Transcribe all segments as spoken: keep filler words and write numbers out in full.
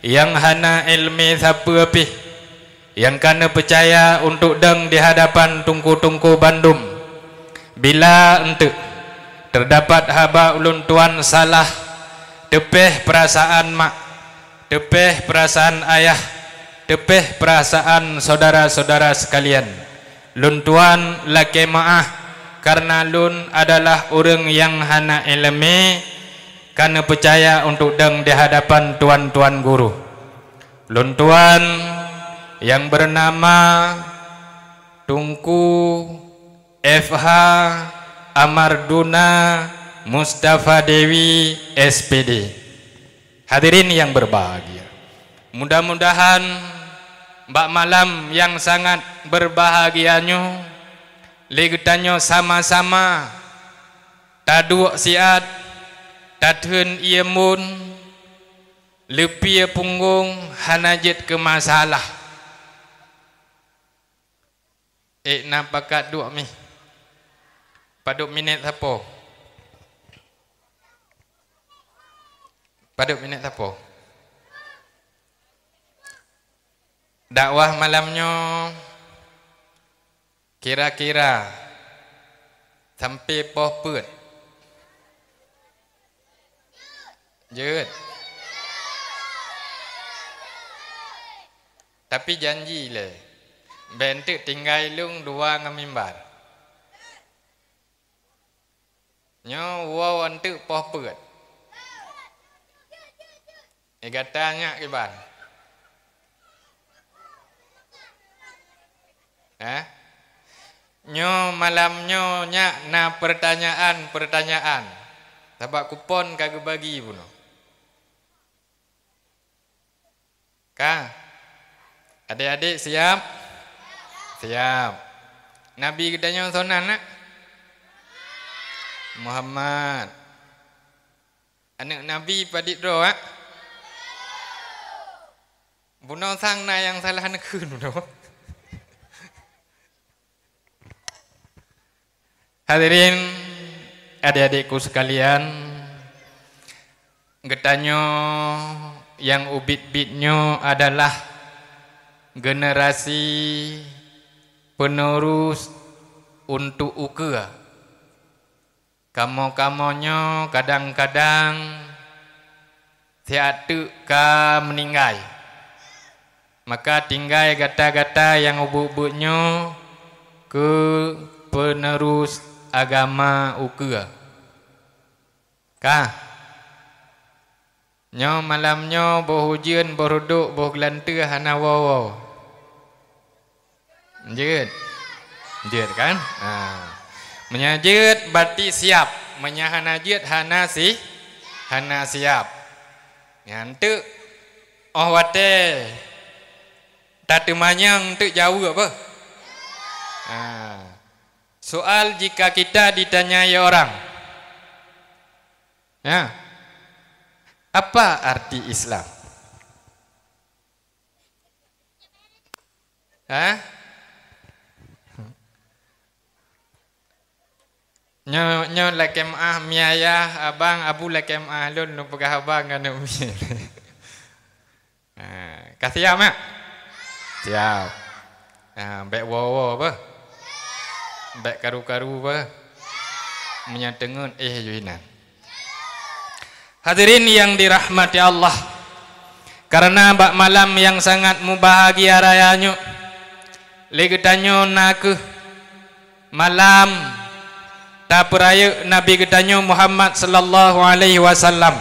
nyang hana iéleumé sapeue pih, nyang ka neupeucaya untuk dong di hadapan teungku-teungku bandum. Bila eunteuk teudapat haba ulôn tuan salah, teupéh peurasaan mak, teupéh peurasaan ayah, teupéh peurasaan syedara-syedara seukalian. Lôn tuan lakée meuáh, kareuna lôn adalah ureuëng nyang hana iéleumé, ka neupeucaya untuk dong di hadapan tuan-tuan guru. Lôn tuan nyang beunama Teungku F H Amarduna Mustafa Dewi, S P D. Hadirin yang berbahagia, mudah-mudahan bak malam nyang sangat berbahagia nyoe, lé geutanyoe sama-sama taduek siat, tatheun ié mon, leupie punggong, hana jeuet keu masalah. Ék na pakat duek mih? Padub minét sapo? Padub minét sapo? Dakwah malam nyoe kira-kira sampai poh peuet? Jeuet. Tapi janji lé, bék eunteuk tinggai lôn dua ngon mimbar. Nyoe woe eunteuk poh peuet. Eh, gata nyak kiban? Hah? Nyoe malam nyoe nyak na peurtanyaan-peurtanyaan, sabab kupon ka geubagi bunoe. Ka? Adék-adék siap? Siap. Nabi geutanyoe soe nan, nak? Muhammad. Aneuëk Nabi padit droe, ak? Bunoe sang na nyang salah neukheun bunoe. Hadirin, adék-adékku seukalian, geutanyoe nyang ubit-bit nyoe adalah generasi penerus untuk ukeue. Kamoe-kamoe nyoe kadang-kadang siat teuk ka meuninggai. Maka tinggai gata-gata nyang ubit-ubit nyoe keu penerus agama ukeue. Ka. Nyoe malam nyoe boh ujeuen, boh reudok, boh geulanteue hana woe-woe. Jeuet. Jeuet kan? Ha. Meunyoe jeuet, berarti siap. Meunyoe hana jeuet, hana si-, hana siap. Nyan teuk, óh watée tateumanyong teuk jaweueb, beuh. Ha. Soal jika kita ditanyai orang, ya, apa arti Islam? Hah? Nyoe, nyoe lakée meuáh, mi ayah, abang, abu lakée meuáh lôn, lôn peugah abang ngon umi. Ha, ka siap, mak? Siap. Ha, bék woe-woe beuh. Bék karu-karu beuh. Meunyoe teungeut, éh, yoh inan. Hadirin yang dirahmati Allah, karena bak malam yang sangat mubahagia raya nyoe, lé geutanyoe na kheueh malam tapeurayeuk Nabi geutanyoe Muhammad sallallahu alaihi wasallam.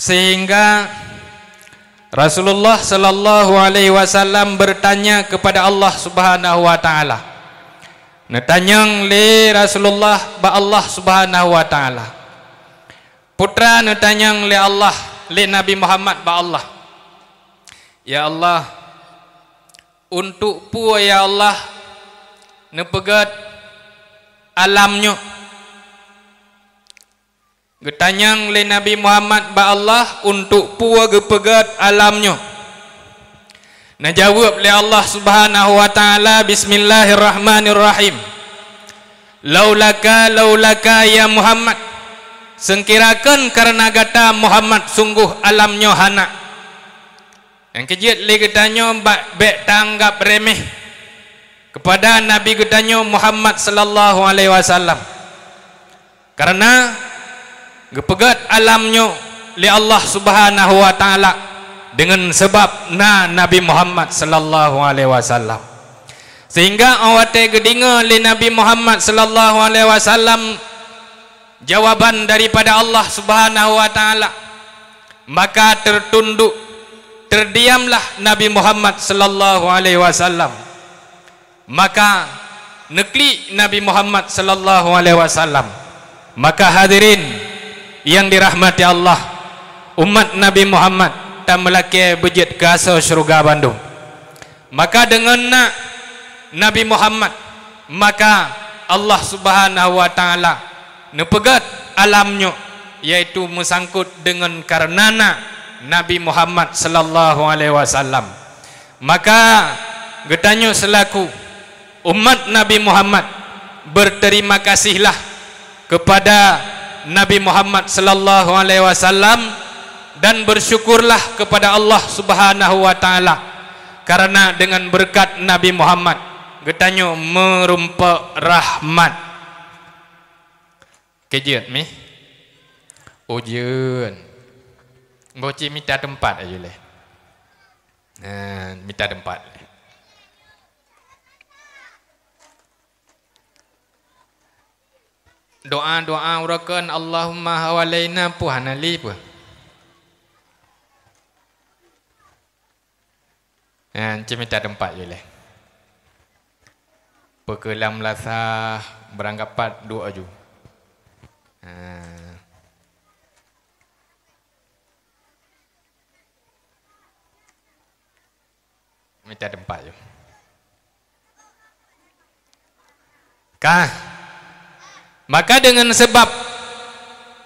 Sehingga Rasulullah sallallahu alaihi wasallam bertanya kepada Allah Subhanahu wa taala. Neutanyong lé Rasulullah bak Allah Subhanahu wa taala. Putra neutanyong lé Allah, lé Nabi Muhammad bak Allah, "Ya Allah, untuk peue, ya Allah, neupeugét alam nyoe?" Geutanyong lé Nabi Muhammad bak Allah, "Untuk peue geupeugét alam nyoe?" Neujaweueb lé Allah Subhanahu wa taala, "Bismillahirrahmanirrahim. Laulaka, laulaka ya Muhammad, Seungkirakeun kareuna gata Muhammad, sunggoh alam nyoe hana. Nyang keujeuet lé geutanyoe bak bék taanggab reumeh keupada Nabi geutanyoe Muhammad sallallahu alaihi wasallam. Kareuna geupeugét alam nyoe lé Allah Subhanahu wa Ta'ala deungon sabab na Nabi Muhammad sallallahu alaihi wasallam. Sehingga óh watée geudeungoe lé Nabi Muhammad sallallahu alaihi wasallam jawaban daripada Allah Subhanahu wa Ta'ala, maka teutunduk, teudiamlah Nabi Muhammad sallallahu alaihi wasallam. Maka neuklik Nabi Muhammad sallallahu alaihi wasallam. Maka hadirin nyang dirahmati Allah, umat Nabi Muhammad tameulakée beujeuet keu asoe syeuruga bandum. Maka deungon na Nabi Muhammad, maka Allah Subhanahu wa Ta'ala neupeugét alam nyoe, yaitu meusangkot deungon kareuna na Nabi Muhammad sallallahu alaihi wasallam. Maka geutanyoe seulaku umat Nabi Muhammad, berterima kasihlah kepada Nabi Muhammad sallallahu alaihi wasallam dan bersyukurlah kepada Allah Subhanahu wa Ta'ala, kareuna deungon beureukat Nabi Muhammad geutanyoe meurumpok rahmat. Keujeuet mih? Ujeuen. Boh cit mita teumpat aju lé. Nah, mita teumpat. Doa-doa urokeun Allahumma hawalaina puh hana li puh. Nah, cit mita teumpat aju lé. Peukeue lam lasa beurangkapat duek aju. Nah. Mita teumpat aju. Ka. Maka deungon sabab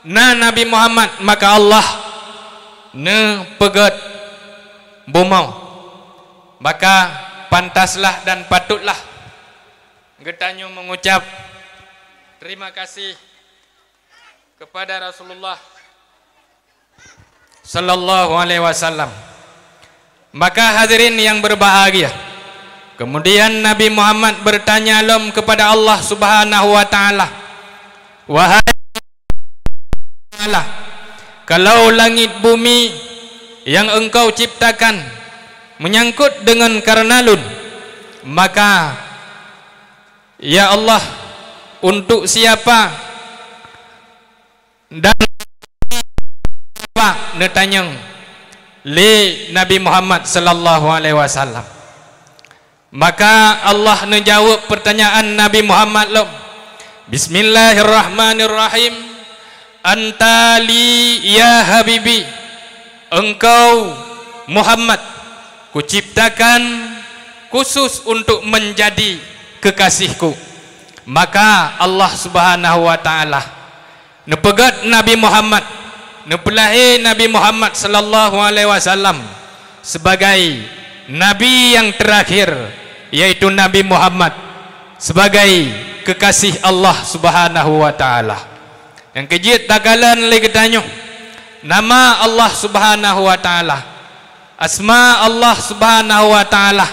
na Nabi Muhammad, maka Allah neupeugét bumoe. Maka pantaslah dan patutlah geutanyoe mengucap terima kasih kepada Rasulullah sallallahu alaihi wasallam. Maka hadirin yang berbahagia, kemudian Nabi Muhammad bertanya lom kepada Allah Subhanahu wa Ta'ala, "Wahai Allah, kalau langit bumi yang Engkau ciptakan menyangkut dengan kareuna lôn, maka, ya Allah, untuk siapa dan apa?" neutanyong lé Nabi Muhammad sallallahu alaihi wasallam. Maka Allah neujaweueb peurtanyaan Nabi Muhammad lom, "Bismillahirrahmanirrahim. Anta li ya habibi. Engkau, Muhammad, kuciptakan khusus untuk menjadi kekasihku." Maka Allah Subhanahu wa Ta'ala neupeugét Nabi Muhammad, neupeulahé Nabi Muhammad sallallahu alaihi wasallam sebagai nabi yang terakhir, yaitu Nabi Muhammad sebagai kekasih Allah Subhanahu wa Ta'ala. Nyang keujeuet takalon lé geutanyoe, nama Allah Subhanahu wa Ta'ala, asma Allah Subhanahu wa Ta'ala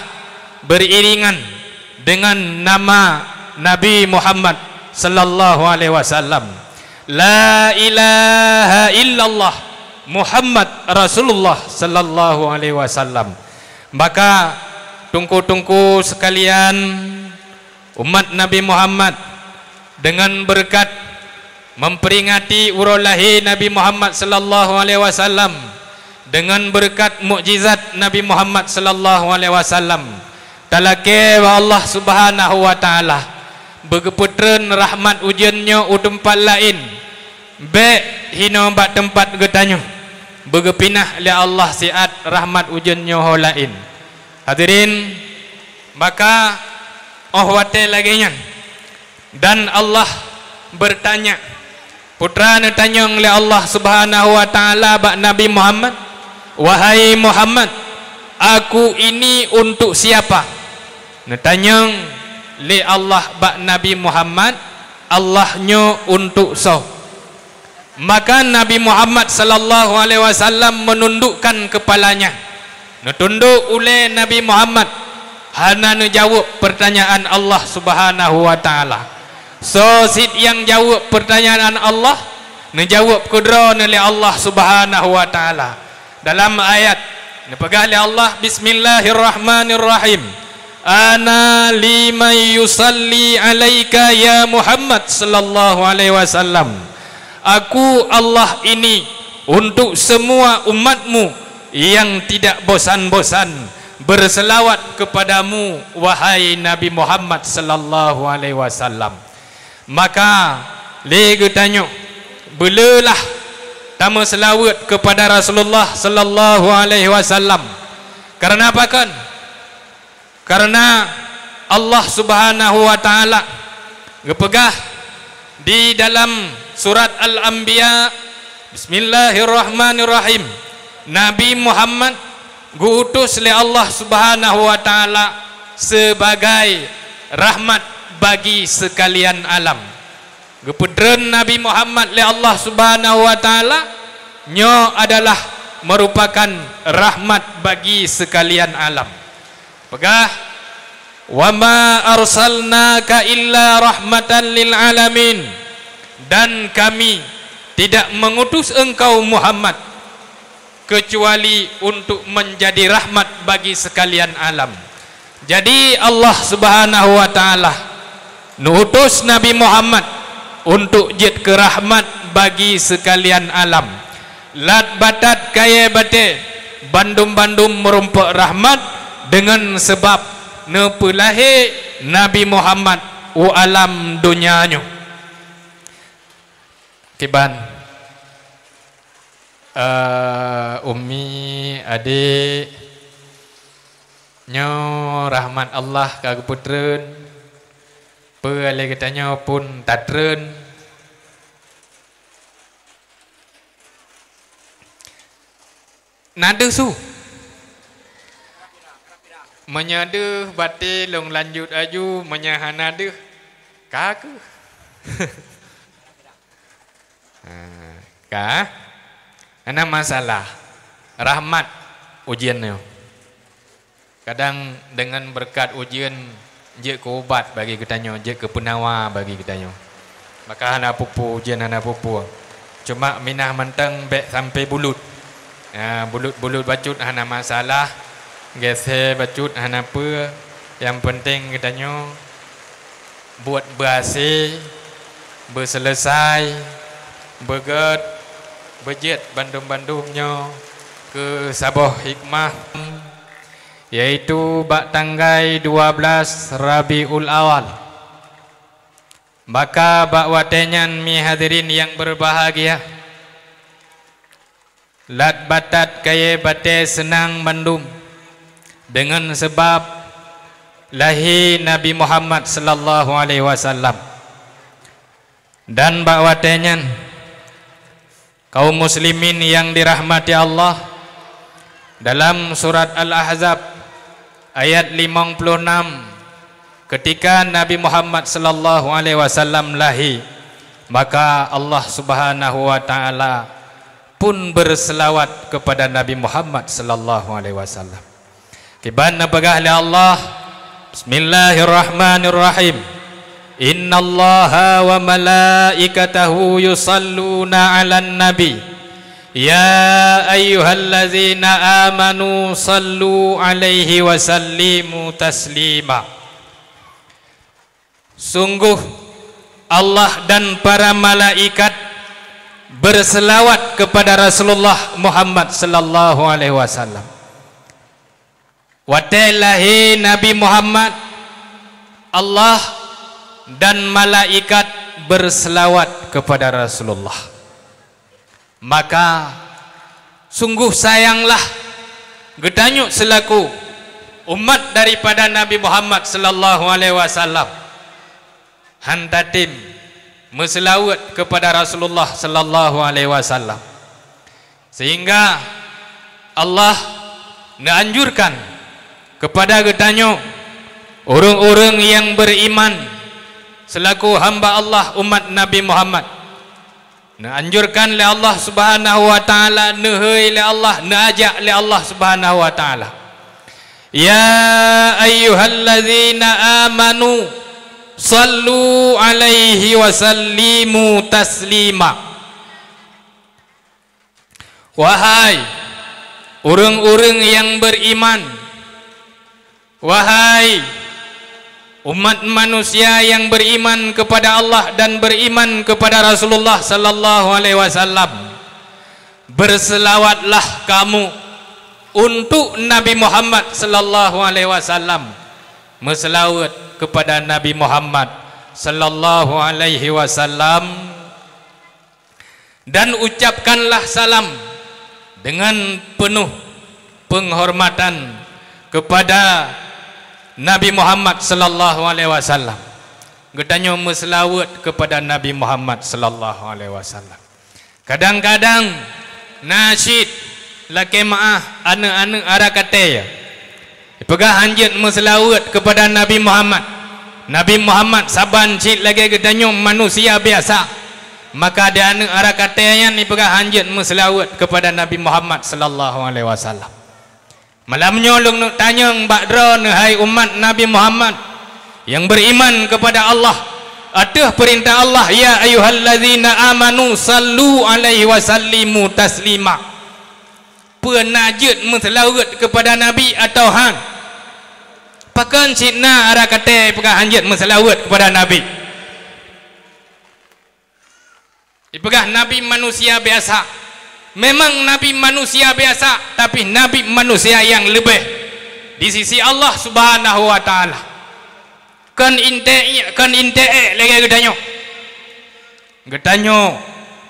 beriringan dengan nama Nabi Muhammad sallallahu alaihi wasallam. La ilaha illallah Muhammad Rasulullah sallallahu alaihi wasallam. Maka, teungku-teungku sekalian, umat Nabi Muhammad, dengan beureukat memperingati uroe lahé Nabi Muhammad sallallahu alaihi wasallam, dengan beureukat mukjizat Nabi Muhammad sallallahu alaihi wasallam, talakée bak Allah Subhanahu wa Ta'ala beugeupeutrön rahmat ujeuen nyoe u teumpat laén. Bék hinoe bak teumpat geutanyoe, beugeupinah lé Allah siat rahmat ujeuen nyoe ho laén. Hadirin, maka óh watée lagée nyan, dan Allah bertanya, putra neutanyong lé Allah Subhanahu wa Ta'ala bak Nabi Muhammad, "Wahai Muhammad, aku ini untuk siapa?" Neutanyong lé Allah bak Nabi Muhammad, "Allah nyoe untuk soe?" Maka Nabi Muhammad sallallahu alaihi wasallam menundukkan kepalanya. Neutundok ulée Nabi Muhammad, hana neujaweueb peurtanyaan Allah Subhanahu wa Ta'ala. Soe cit nyang jaweueb peurtanyaan Allah, neujaweueb keudroe neuh lé Allah Subhanahu wa Ta'ala. Dalam ayat, neupeugah lé Allah, "Bismillahirrahmanirrahim. Ana li man yusalli alaika ya Muhammad sallallahu alaihi wasallam." Aku Allah ini untuk semua umatmu yang tidak bosan-bosan berselawat kepadamu, wahai Nabi Muhammad sallallahu alaihi wasallam. Maka lé geutanyoe, beuleulah tameuseulaweuet kepada Rasulullah sallallahu alaihi wasallam. Karena pakon? Karena Allah Subhanahu wa Ta'ala geupeugah di dalam surat Al-Anbiya, "Bismillahirrahmanirrahim. Nabi Muhammad geuutus lé Allah Subhanahu wa Ta'ala sebagai rahmat bagi sekalian alam." Geupeutreun Nabi Muhammad lé Allah Subhanahu wa Ta'ala, nyoe adalah merupakan rahmat bagi sekalian alam. Peugah, "Wa ma arsalnaka illa rahmatan lil alamin." Dan Kami tidak mengutus engkau Muhammad kecuali untuk menjadi rahmat bagi sekalian alam. Jadi Allah Subhanahu wa Ta'ala neuutus Nabi Muhammad untuk jeuet keu rahmat bagi sekalian alam. Lat batat kayée batée, bandum-bandum meurumpok rahmat deungon seubab neupeulahé Nabi Muhammad u alam donya nyoe. Kiban, eh, Ummi, adék, nyoe rahmat Allah ka geupeutreun, peue lé geutanyoe pun tatreun. Na deuh su? Meunyoe deuh, baté lôn lanjut aju, meunyoe hana deuh, ka kheueh. Ha, ka? Hana masalah. Rahmat ujian nyoe. Kadang deungon beureukat ujeuen jeuet keu ubat bagi geutanyoe, jeuet keu peunawa bagi geutanyoe. Maka hana peue-peue ujeuen, hana peue-peue. Cuma minah mantong bék sampai bulut. Ya, bulut-bulut bacut hana masalah, geusé bacut hana peue. Nyang peunteng geutanyoe buet beuhasé, beuseuleusai, beugét, beujeuet bandum-bandum nyoe keu saboh hikmah, yaitu bak tanggai dua blaih Rabiul Awal. Maka bak watée nyan, mi hadirin nyang beubahgia, lat batat kayée batée seunang bandum deungon seubab lahé Nabi Muhammad sallallahu alaihi wasallam. Dan bak watée nyan, kaum muslimin nyang dirahmati Allah, dalam surat Al-Ahzab ayat limong ploh nam, ketika Nabi Muhammad sallallahu alaihi wasallam lahé, maka Allah Subhanahu wa Ta'ala pun berselawat kepada Nabi Muhammad sallallahu alaihi wasallam. Kiban neupeugah lé Allah, "Bismillahirrahmanirrahim. Innallaha wa malaikatahu yusalluna 'alan nabi. Ya ayyuhallazina amanu sallu 'alaihi wa sallimu taslima." Sungguh Allah dan para malaikat berselawat kepada Rasulullah Muhammad sallallahu alaihi wasallam. Watée lahé Nabi Muhammad, Allah dan malaikat berselawat kepada Rasulullah. Maka, sungguh sayanglah geutanyoe seulaku umat daripada Nabi Muhammad sallallahu alaihi wasallam han tatem meuseulaweuet keupada Rasulullah sallallahu alaihi wasallam, sehingga Allah neuanjurkan keupada geutanyoe, ureuëng-ureuëng nyang beuiman, seulaku hamba Allah umat Nabi Muhammad, Neuanjurkan lé Allah Subhanahu wa Ta'ala, neuhôi lé Allah, neuajak lé Allah Subhanahu wa Ta'ala. Ya ayyuhallazina amanu, sallu alaihi wa sallimu taslima. Wahai ureuëng-ureuëng nyang beriman, wahai umat manusia nyang beriman kepada Allah dan beriman kepada Rasulullah sallallahu alaihi wasallam, berselawatlah kamu untuk Nabi Muhammad sallallahu alaihi wasallam. Meuseulaweuet kepada Nabi Muhammad sallallahu alaihi wasallam. Dan ucapkanlah salam dengan penuh penghormatan kepada Nabi Muhammad sallallahu alaihi wasallam. Geutanyoe meuseulaweuet kepada Nabi Muhammad sallallahu alaihi wasallam. Kadang-kadang na cit lakée meuáh aneuëk-aneuëk arakatée. Ipeugah hanjeuet meuseulaweuet kepada Nabi Muhammad. Nabi Muhammad saban cit lagée geutanyoe manusia biasa. Maka di aneuëk arakatée nyan ipeugah hanjeuet meuseulaweuet kepada Nabi Muhammad sallallahu alaihi wasallam. Malam nyoe lôn neuk tanyong bak droeneuh hai umat Nabi Muhammad nyang beriman kepada Allah, ateueh peurintah Allah, "Ya ayyuhallazina amanu sallu alaihi wa sallimu taslima." Peue na jeuet meuseulaweuet kepada Nabi atawa han? Pakon cit na arakatée peugah hanjeuet meuseulaweuet kepada Nabi? Ipeugah Nabi manusia biasa. Memang Nabi manusia biasa, tapi Nabi manusia nyang leubeh di sisi Allah Subhanahu wa Ta'ala. Kon inte-, kon inte-, ék lagée geutanyoe. Geutanyoe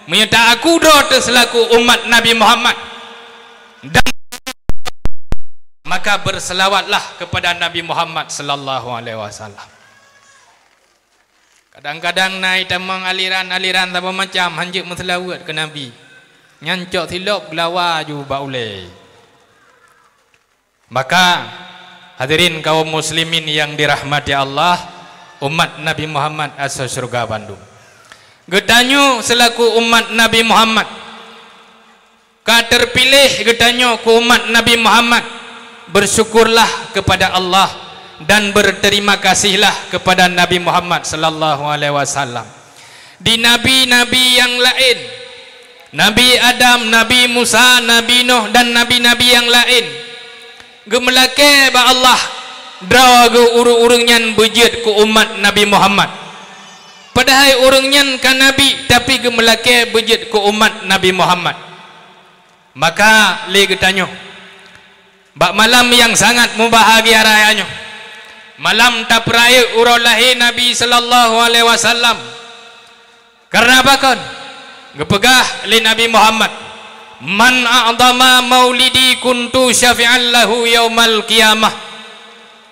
meunyoe ta-aku droe teuh seulaku umat Nabi Muhammad, dan maka berselawatlah kepada Nabi Muhammad sallallahu alaihi wasallam. Kadang-kadang na itamong aliran-aliran saboh macam hanjeuet meuseulaweuet keu Nabi. Nyan cok silop geulawa ju bak ulée. Maka, hadirin kaum muslimin nyang dirahmati Allah, umat Nabi Muhammad asoe syeuruga bandum. Geutanyoe seulaku umat Nabi Muhammad, ka teupiléh geutanyoe keu umat Nabi Muhammad, bersyukurlah kepada Allah dan berterima kasihlah kepada Nabi Muhammad sallallahu alaihi wasallam. Di nabi-nabi nyang laén, Nabi Adam, Nabi Musa, Nabi Nuh, dan nabi-nabi nyang laén, geumeulakée bak Allah droe geuh ureuëng-ureuëng nyan beujeuet keu umat Nabi Muhammad. Padahai ureuëng nyan ka nabi, tapi geumeulakée beujeuet keu umat Nabi Muhammad. Maka lé geutanyoe, bak malam nyang sangat mubahgia raya nyoe, malam tapeureuyek uroe lahé Nabi sallallahu alaihi wasallam. Kareuna pakon? Geupeugah lé Nabi Muhammad, "Man a'dama maulidi kuntu syafi'an lahu yaumal qiyamah."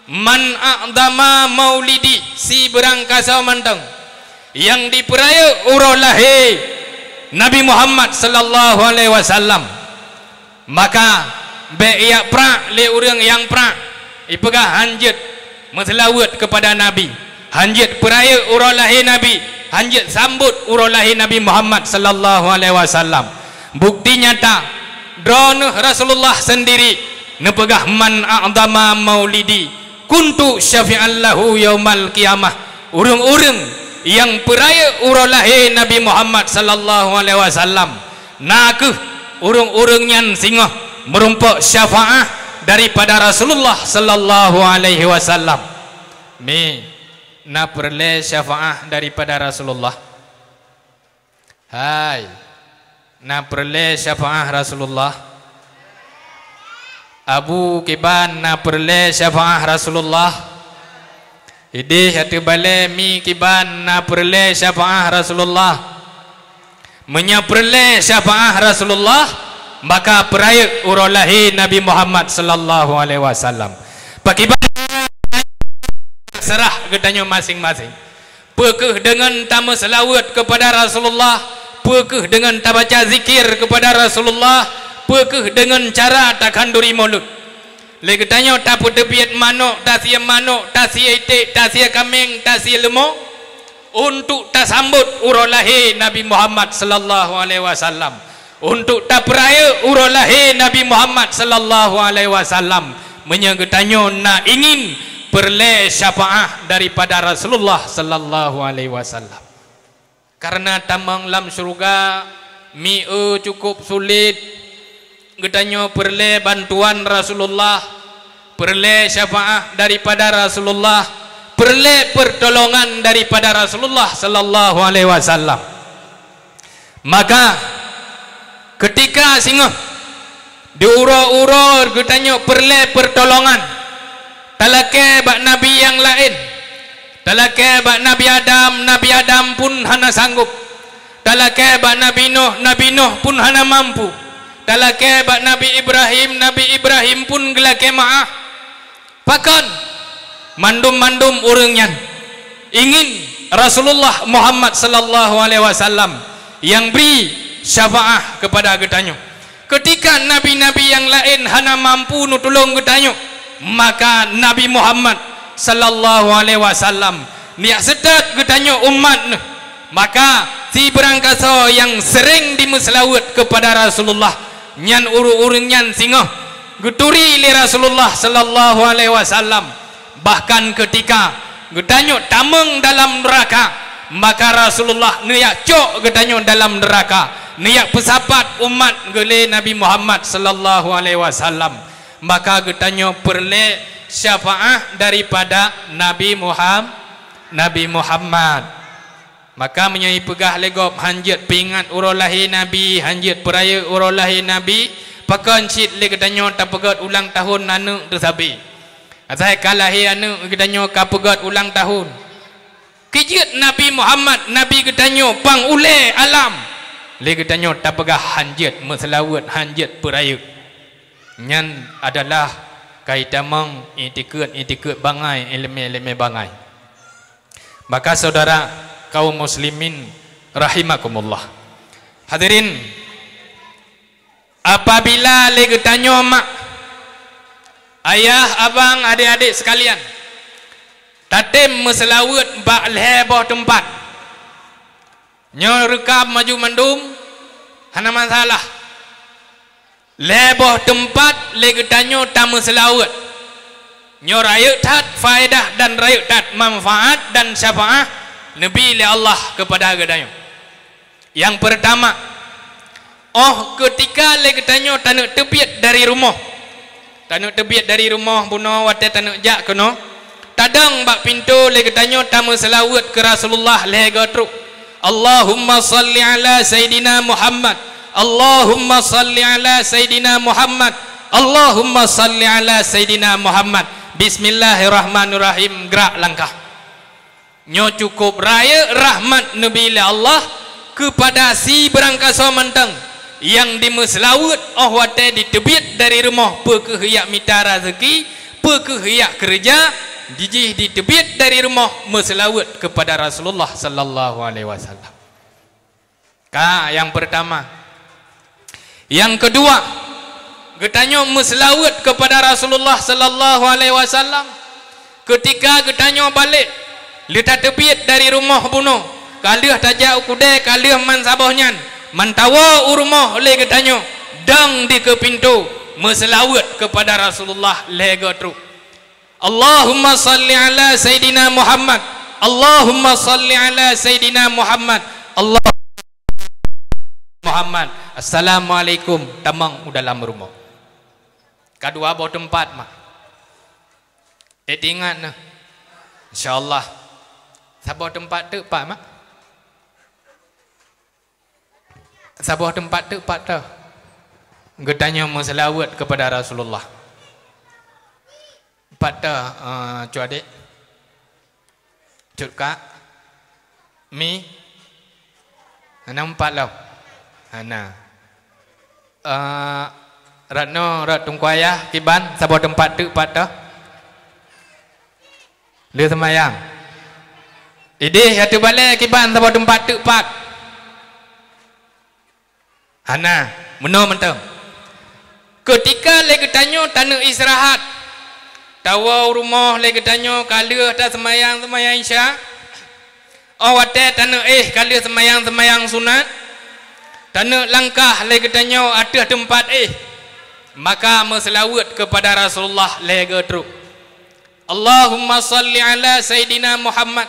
Man a'dama maulidi, si beurangkasoe mantong nyang dipeurayeuk uroe lahé Nabi Muhammad sallallahu alaihi wasallam, maka bék ijak prak lé ureuëng nyang prak, ipeugah hanjeuet meuseulaweuet keupada Nabi, hanjeuet peurayeuk uroe lahé Nabi, hanjeuet sambot uroe lahé Nabi Muhammad sallallahu alaihi wasallam. Bukti nyata, droeneuh Rasulullah seundiri neupeugah, "Man a'dama maulidi kuntu syafi'an lahu yaumal qiyamah." Ureuëng-ureuëng nyang peurayeuk uroe lahé Nabi Muhammad sallallahu alaihi wasallam, na kheueh ureuëng-ureuëng nyan singoh meurumpok syafaah daripada Rasulullah sallallahu alaihi wasallam. Mi, na peureulée syafaah daripada Rasulullah? Hai, na peureulée syafaah Rasulullah? Abu kiban, na peureulée syafaah Rasulullah? Idéh ateueh balée, mi kiban, na peureulée syafaah Rasulullah? Meunyoe peureulée syafaah Rasulullah, maka peurayeuk uroe lahé Nabi Muhammad sallallahu alaihi wasallam. Pakiban, serah geutanyoe maséng-maséng. Peu kheueh deungon tameuseulaweuet keupada Rasulullah, peu kheueh deungon tabaca zikir keupada Rasulullah, peu kheueh deungon cara takhanduri mulod. Lé geutanyoe tapeuteubiet manok, tasie manok, tasie iték, tasie kaméng, tasie leumo. untuk tasambot uroe lahé Nabi Muhammad sallallahu alaihi wasallam, untuk tapeurayeuk uroe lahé Nabi Muhammad sallallahu alaihi wasallam, meunyoe geutanyoe na ingin peureulée syafaat daripada Rasulullah sallallahu alaihi wasallam. Kareuna tamong lam syeuruga, mieu cukup sulet, geutanyoe peureulée bantuan Rasulullah, peureulée syafaat daripada Rasulullah, peureulée peurtolongan daripada Rasulullah sallallahu alaihi wasallam. Maka, keutika singoh, di uroe-uroe geutanyoe peureulée peurtolongan, talakée bak nabi nyang laén, talakée bak Nabi Adam, Nabi Adam pun hana sanggob, talakée bak Nabi Nuh, Nabi Nuh pun hana mampu, talakée bak Nabi Ibrahim, Nabi Ibrahim pun geulakée meu'ah. Pakon? Mandum-mandum ureuëng nyan ingin Rasulullah Muhammad sallallahu alaihi wasallam nyang bri syafaat keupada geutanyoe. Keutika nabi-nabi nyang laén hana mampu neutulông geutanyoe, maka Nabi Muhammad sallallahu alaihi wasallam neujak seutôt geutanyoe umat neuh. Maka, sibeurangkasoe nyang seuréng dimeuseulaweuet keupada Rasulullah, nyan ureuëng-ureuëng nyan singoh geuturi lé Rasulullah sallallahu alaihi wasallam. Bahkan keutika geutanyoe tamong dalam neuraka, maka Rasulullah neujak cok geutanyoe dalam neuraka, neujak peusapat umat geuh lé Nabi Muhammad sallallahu alaihi wasallam. Maka geutanyoe peureulée syafaat daripada Nabi Muham-, Nabi Muhammad. Maka meunyoe ipeugah lé gob, "Hanjeuet peuingat uroe lahé Nabi, hanjeuet peurayeuk uroe lahé Nabi," pakon cit lé geutanyoe tapeugét ulang tahun aneuëk teuh sabe? Asai ka lahé aneuëk geutanyoe ka peugét ulang tahun. Keujeuet Nabi Muhammad, Nabi geutanyoe pang ulée alam, lé geutanyoe tapeugah hanjeuet meuseulaweuet, hanjeuet peurayeuk. Nyan adalah kaitamong itikeuet-itikeuet bangai, iéleumé-iéleumé bangai. Maka syedara kaum muslimin rahimakumullah. Hadirin, apabila lé geutanyoe mak, ayah, abang, adék-adék sekalian, tatem meuseulaweuet bak lhée boh teumpat, nyoe reukam maju mandum, hana masalah. Lhée boh teumpat lé geutanyoe tameuseulaweuet. Nyoe rayeuk that faedah dan rayeuk that manfaat dan syafaat neubi lé Allah keupada geutanyoe. Nyang peurtama, óh keutika lé geutanyoe taneuk teubiet dari rumoh, taneuk teubiet dari rumoh bunoe watée taneuk jak keunoe, tadong bak pintoe lé geutanyoe tameuseulaweuet keu Rasulullah lhée goe trok, "Allahumma shalli ala Sayyidina Muhammad, Allahumma shalli ala Sayyidina Muhammad, Allahumma shalli ala Sayyidina Muhammad." Bismillahirrahmanirrahim, grak langkah. Nyoe cukup rayeuk rahmat neubi lé Allah keupada sibeurangkasoe mantong nyang dimeuseulaweuet óh watée jiteubiet dari rumoh, peu kheueh jak mita raseuki, peu kheueh jak keureuja, jih jiteubiet dari rumoh meuseulaweuet keupada Rasulullah sallallahu alaihi wasallam. Ka, nyang peurtama. Nyang keudua, geutanyoe meuseulaweuet keupada Rasulullah sallallahu alaihi wasallam keutika geutanyoe balek, lheueh tateubiet dari rumoh bunoe, ka lheueh tajak u keudée, ka lheueh man saboh nyan, man tawoe u rumoh lé geutanyoe, dong dikeue pintoe, meuseulaweuet keupada Rasulullah lhée goe trok. Allahumma shalli ala Sayyidina Muhammad. Allahumma shalli ala Sayyidina Muhammad. Allah Muhammad. Assalamualaikum. Tamong u dalam rumoh. Ka dua boh teumpat, mak. Eh, ingat nah. Insya Allah. Saboh teumpat teuk, Pak, mak. Saboh teumpat teuk pat teuh geutanyoe meuseulaweuet keupada Rasulullah. Pat teuh, eh, Cut Adék? Cut Kak? Mi? Hana teumpat lom? Hana. Eh, Retno, Ret Teungku Ayah, kiban, saboh teumpat teuk pat teuh? Lheueh seumayang. Idéh ateueh balée kiban saboh teumpat teuk pat? Hana, meunoe mantong. Keutika lé geutanyoe taneuk istirahat, tawoe u rumoh lé geutanyoe ka lheueh taseumayang seumayang Isya, Óh watée taneuk éh ka lheueh seumayang-seumayang sunat, taneuk langkah lé geutanyoe ateueh teumpat éh, maka meuseulaweuet keupada Rasulullah lhée goe trok. Allahumma shalli ala Sayyidina Muhammad.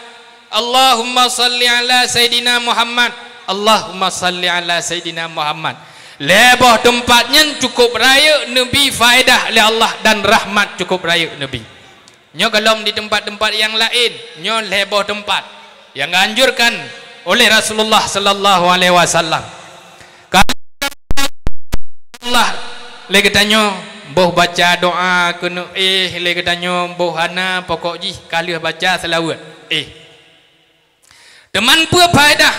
Allahumma shalli ala Sayyidina Muhammad. Allahumma shalli ala Sayyidina Muhammad. Lhée boh teumpat nyan cukup rayeuk neubi faedah lé Allah dan rahmat cukup rayeuk neubi. Nyoe gohlom di teumpat-teumpat nyang laén, nyoe lhée boh teumpat nyang geuanjurkan oleh Rasulullah sallallahu alaihi wasallam. Ka Allah lé geutanyoe boh baca doa keuneuk éh lé geutanyoe boh hana, pokok jih ka lheueh baca seulaweuet éh. Teuma peue faedah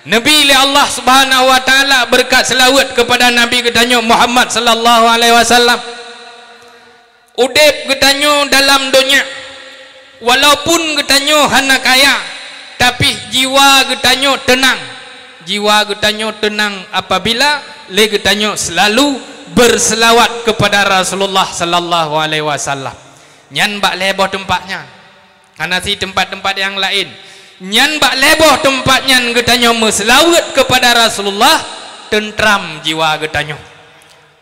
neubi lé Allah Subhanahu wa Taala beureukat seulaweuet keupada Nabi geutanyoe Muhammad sallallahu alaihi wasallam? Udeb geutanyoe dalam donya, walaupun geutanyoe hana kaya, tapi jiwa geutanyoe teunang. Jiwa geutanyoe teunang apabila lé geutanyoe seulalu beuseulaweuet keupada Rasulullah sallallahu alaihi wasallam. Nyan bak lhée boh teumpat nyan. Hana si teumpat-teumpat nyang laén. Nyan bak lhée boh teumpat nyan geutanyoe meuseulaweuet keupada Rasulullah, teuntra jiwa geutanyoe.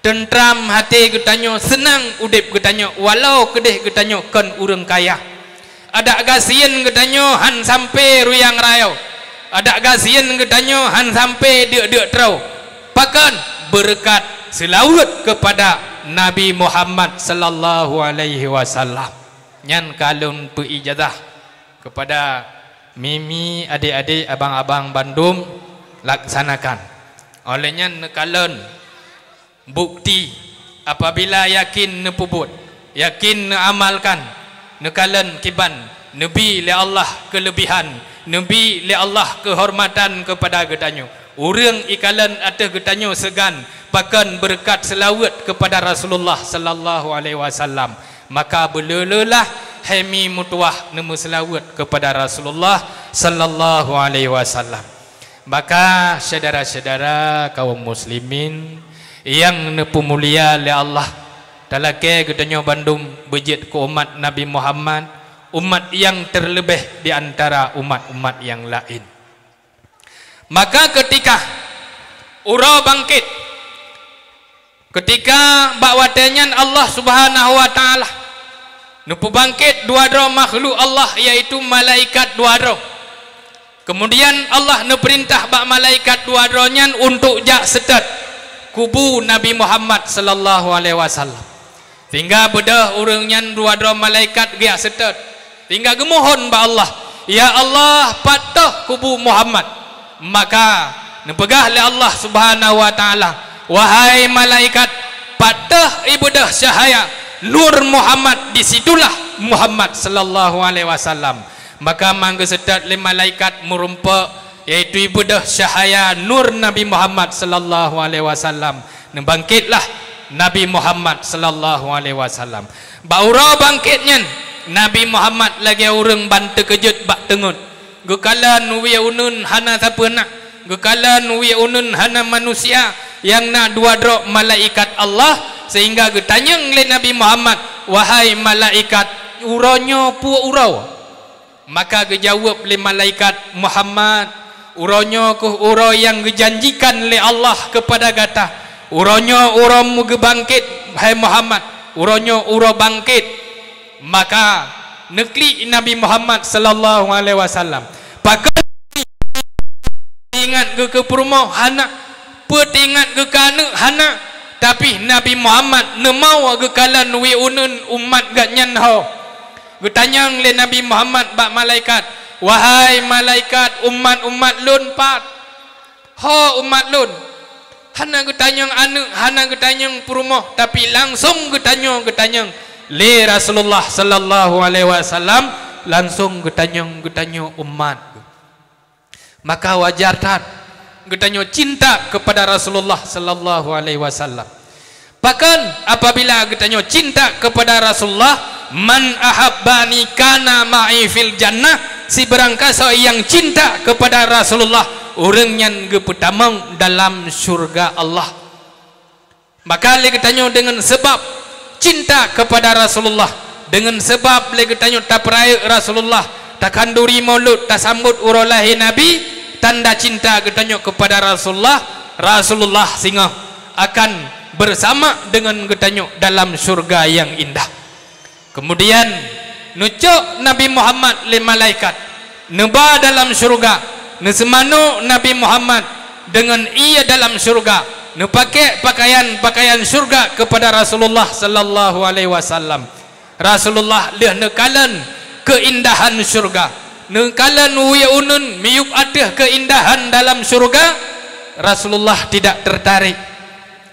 Teuntra até geutanyoe, seunang udeb geutanyoe, walau keudeh geutanyoe kon ureuëng kaya. Adak gasien geutanyoe han sampoe ruyang rayeuk. Adak gasien geutanyoe han sampoe deuk-deuk troe. Pakon? Beureukat seulaweuet keupada Nabi Muhammad sallallahu alaihi wasallam. Nyan ka lôn peuijazah keupada mimi, adék-adék, abang-abang bandum, laksanakan. Óh lheueh nyan neukalon bukeuti apabila yakin neupeubuet, yakin neuamalkan, neukalon kiban neubi lé Allah keuleubihan, neubi lé Allah keuhormatan keupada geutanyoe. Ureuëng ikalon ateueh geutanyoe seugan pakon beureukat seulaweuet keupada Rasulullah sallallahu alaihi wasallam, maka beuleulelah hai mi meutuwah neumeuseulaweuet keupada Rasulullah sallallahu alaihi wasallam. Maka syedara-syedara kaum muslimin nyang neupeumulia lé Allah, talakée geutanyoe bandum beujeuet keu umat Nabi Muhammad, umat nyang teuleubeh di antara umat-umat nyang laén. Maka keutika uroe bangkét, keutika bak watée nyan Allah Subhanahu wa Taala neupeubangkét dua droe makhluk Allah, yaitu malaikat dua droe. Keumudian Allah neupeurintah bak malaikat dua droe nyan untuk jak seutôt kubu Nabi Muhammad sallallahu alaihi wasallam. Sehingga beudôh ureuëng nyan dua droe malaikat geujak seutôt, sehingga geumohon bak Allah, "Ya Allah, pat tôh kubu Muhammad." Maka neupeugah lé Allah Subhanahu wa Taala, "Wahai malaikat, pat tôh ibeudôh cahya nur Muhammad, di situlah Muhammad sallallahu alaihi wasallam." Maka manggeuseutôt lé malaikat meurumpok, yaitu ibeudôh cahya nur Nabi Muhammad sallallahu alaihi wasallam. Neubangkitlah Nabi Muhammad sallallahu alaihi wasallam. Bak uroe bangkét nyan, Nabi Muhammad lagée ureuëng ban teukeujot bak teungeut. Geukalon wie uneuen hana sapeue na, geukalon wie uneuen hana manusia, nyang na dua droe malaikat Allah, sehingga geutanyong lé Nabi Muhammad, "Wahai malaikat, uroe nyoe peue uroe?" Maka geujaweueb lé malaikat, "Muhammad, uroe nyoe kheueh uroe nyang geujanjikan lé Allah keupada gata. Uroe nyoe uroe meugeubangkét, hai Muhammad, uroe nyoe uroe bangkét." Maka neuklik Nabi Muhammad sallallahu alaihi wasallam. Pakon ingat geuh keu peurumoh hana, peue teuingat geuh keu aneuëk hana, tapi Nabi Muhammad neumau geukalon wie uneuen umat geuh nyan ho. Geutanyong lé Nabi Muhammad bak malaikat, "Wahai malaikat, umat-umat lôn pat?" "Ho umat lôn." Hana geutanyong aneuëk, hana geutanyong peurumoh, tapi langsong geutanyoe geutanyong lé Rasulullah sallallahu alaihi wasallam, langsong geutanyong, geutanyoe umat. Maka wajar that geutanyoe cinta keupada Rasulullah sallallahu alaihi wasallam. Pakon? Apabila geutanyoe cinta keupada Rasulullah, "Man ahabbani kana ma'i fil jannah," sibarang kasoe nyang cinta keupada Rasulullah, ureuëng nyan geupeutamong dalam syurga Allah. Maka lé geutanyoe deungon sabab cinta keupada Rasulullah, deungon sabab lé geutanyoe tapeurayeuk Rasulullah, Takhanduri Maulud, tasambot uroe lahé Nabi, tanda cinta geutanyoe keupada Rasulullah, Rasulullah singoh akan bersama deungon geutanyoe dalam syurga nyang indah. Keumudian, neucok Nabi Muhammad lé malaikat, neuba dalam syurga, neuseumanoe Nabi Muhammad deungon ié dalam syurga, neupaké pakaian-pakaian syurga keupada Rasulullah sallallahu alaihi wasallam. Rasulullah lheueh neukalon keuindahan syurga, neukalon wie uneuen miyueb ateueh keuindahan dalam syurga, Rasulullah tidak tertarik.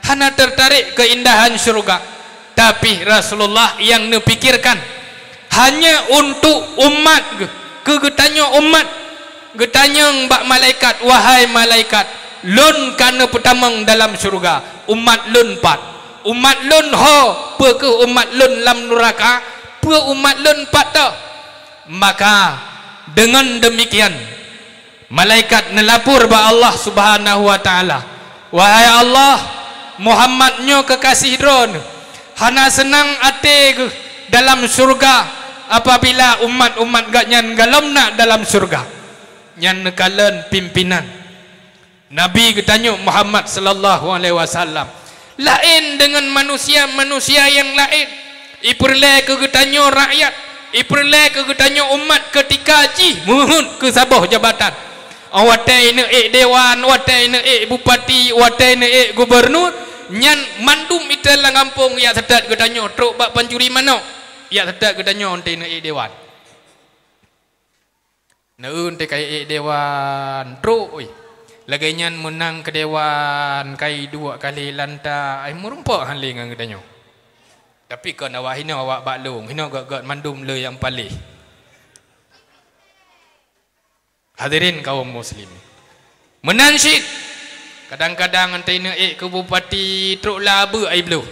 Hana tertarik keuindahan syurga, tapi Rasulullah nyang neupikirkan hanya untuk umat geuh, keu geutanyoe umat. Geutanyong bak malaikat, "Wahai malaikat, lôn ka neupeutamong dalam syurga, umat lôn pat? Umat lôn ho, peu kheueh umat lôn lam nuraka? Peu umat lôn pat toh?" Maka, deungon deumikian, malaikat neulapor bak Allah Subhanahu wa Ta'ala, "Wahai Allah, Muhammad nyoe keukaséh Droeneuh, hana seunang até geuh dalam syurga apabila umat-umat geuhnyan gohlom na dalam syurga." Nyan neukalon pimpinan Nabi geutanyoe Muhammad sallallahu alaihi wasallam. Laén deungon manusia-manusia nyang laén. Ipeureulée keu geutanyoe rakyat, ipeureulée keu geutanyoe umat keutika jih meuheuet keu saboh jabatan. Watée ineuek dewan, watée ineuek bupati, watée ineuek gubernur, nyan mandum item lam gampông jak seutôt geutanyoe trok bak pancuri manok, jak seutôt geutanyoe 'oh ineuek dewan. Neu teuka ék dewan trok, oi. Lagée nyan meunang keu dewan kai duek kali lantak, ai meurumpok han lé ngon geutanyoe. Tapi kon awak hinoe awak bak lôn, hinoe gét-gét mandum le nyang paléh. Hadirin kaum muslimin. Meunan cit, kadang-kadang 'oh ineuek keu bupati trok labeue ai bloh.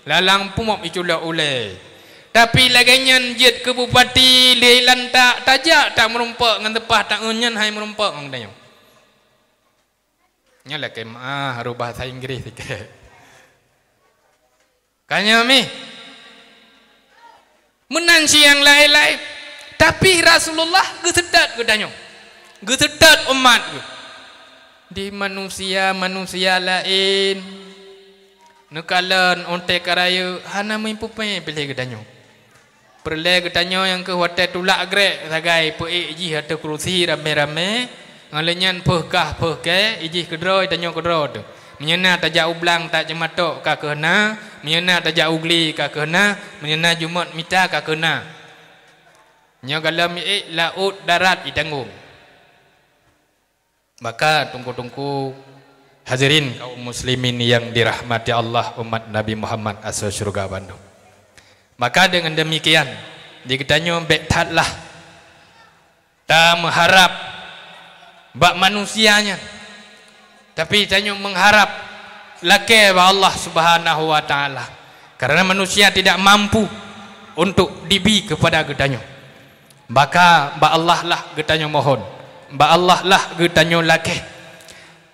Lalang pumop iculok ulée. Tapi lagée nyan jeuet keu bupati lé lantak tajak tak meurumpok ngon teupah taeun nyan hai meurumpok ngon geutanyoe. Nyan lakée meu'ah rubah bahasa Inggris sikét. Ka nyoe mih. Meunan cit nyang laén-laén. Tapi Rasulullah geuseutôt geutanyoe. Geuseutôt umat geuh. Di manusia-manusia laén neukalon 'oh teuka rayeuk hana meuipupe piléh geutanyoe. Peureulée geutanyoe nyang kheueh watée tulak grek sagai peuék jih ateueh keurusi ramé-ramé, ngon lheueh nyan peuhkah peuhkée, ijih keudroe tanyoe keudroe teuh. Meunyoe na tajak u blang tajak ceumatok ka kheueh na, meunyoe na tajak u gle ka kheueh na, meunyoe na jumôt mita ka kheueh na. Nyoe gohlom ék laôt darat itanggong. Maka teungku-teungku hadirin kaum muslimin nyang dirahmati Allah, umat Nabi Muhammad asoe syeuruga bandum. Maka deungon deumikian, di geutanyoe bék that lah tameuharab bak manusia nyan, tapi tanyoe meuharab lakée bak Allah Subhanahu wa Ta'ala. Karena manusia tidak mampu untuk dibi keupada geutanyoe. Maka bak Allah lah geutanyoe mohon, bak Allah lah geutanyoe lakée.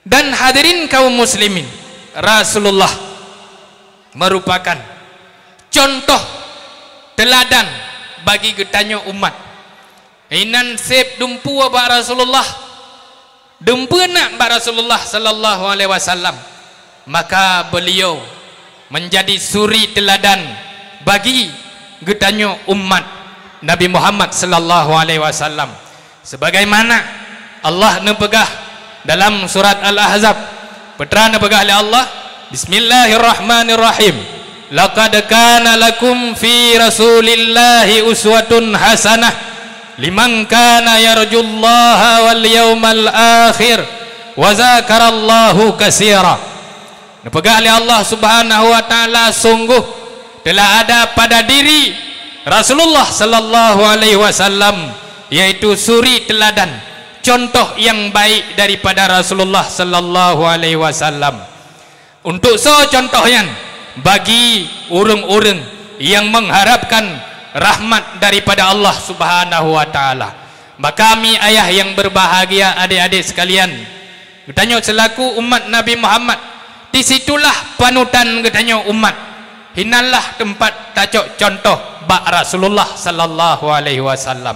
Dan hadirin kaum muslimin, Rasulullah merupakan contoh teuladan bagi geutanyoe umat. Inan seb dumpeue bak Rasulullah, dumpeue nak bak Rasulullah sallallahu alaihi wasallam, maka beliau menjadi suri teuladan bagi geutanyoe umat Nabi Muhammad sallallahu alaihi wasallam. Sebagaimana Allah neupeugah dalam surat Al-Ahzab, peue neupeugah lé Allah, "Bismillahirrahmanirrahim. Laqad kana lakum fi Rasulillahi uswatun hasanah liman kana yarjullaha wal yaumal akhir wa dzakarallaha katsira." Neupeugah lé Allah Subhanahu wa Ta'ala, "Sungguh telah ada pada diri Rasulullah sallallahu alaihi wasallam, yaitu suri teuladan, contoh nyang baik daripada Rasulullah sallallahu alaihi wasallam." Untuk soe contoh nyan? Bagi ureuëng-ureuëng nyang mengharapkan rahmat daripada Allah Subhanahu wa Ta'ala. Maka mi ayah nyang berbahagia, adik-adik sekalian, geutanyoe selaku umat Nabi Muhammad, di situlah panutan geutanyoe umat. Hinanlah teumpat tacok contoh bak Rasulullah sallallahu alaihi wasallam.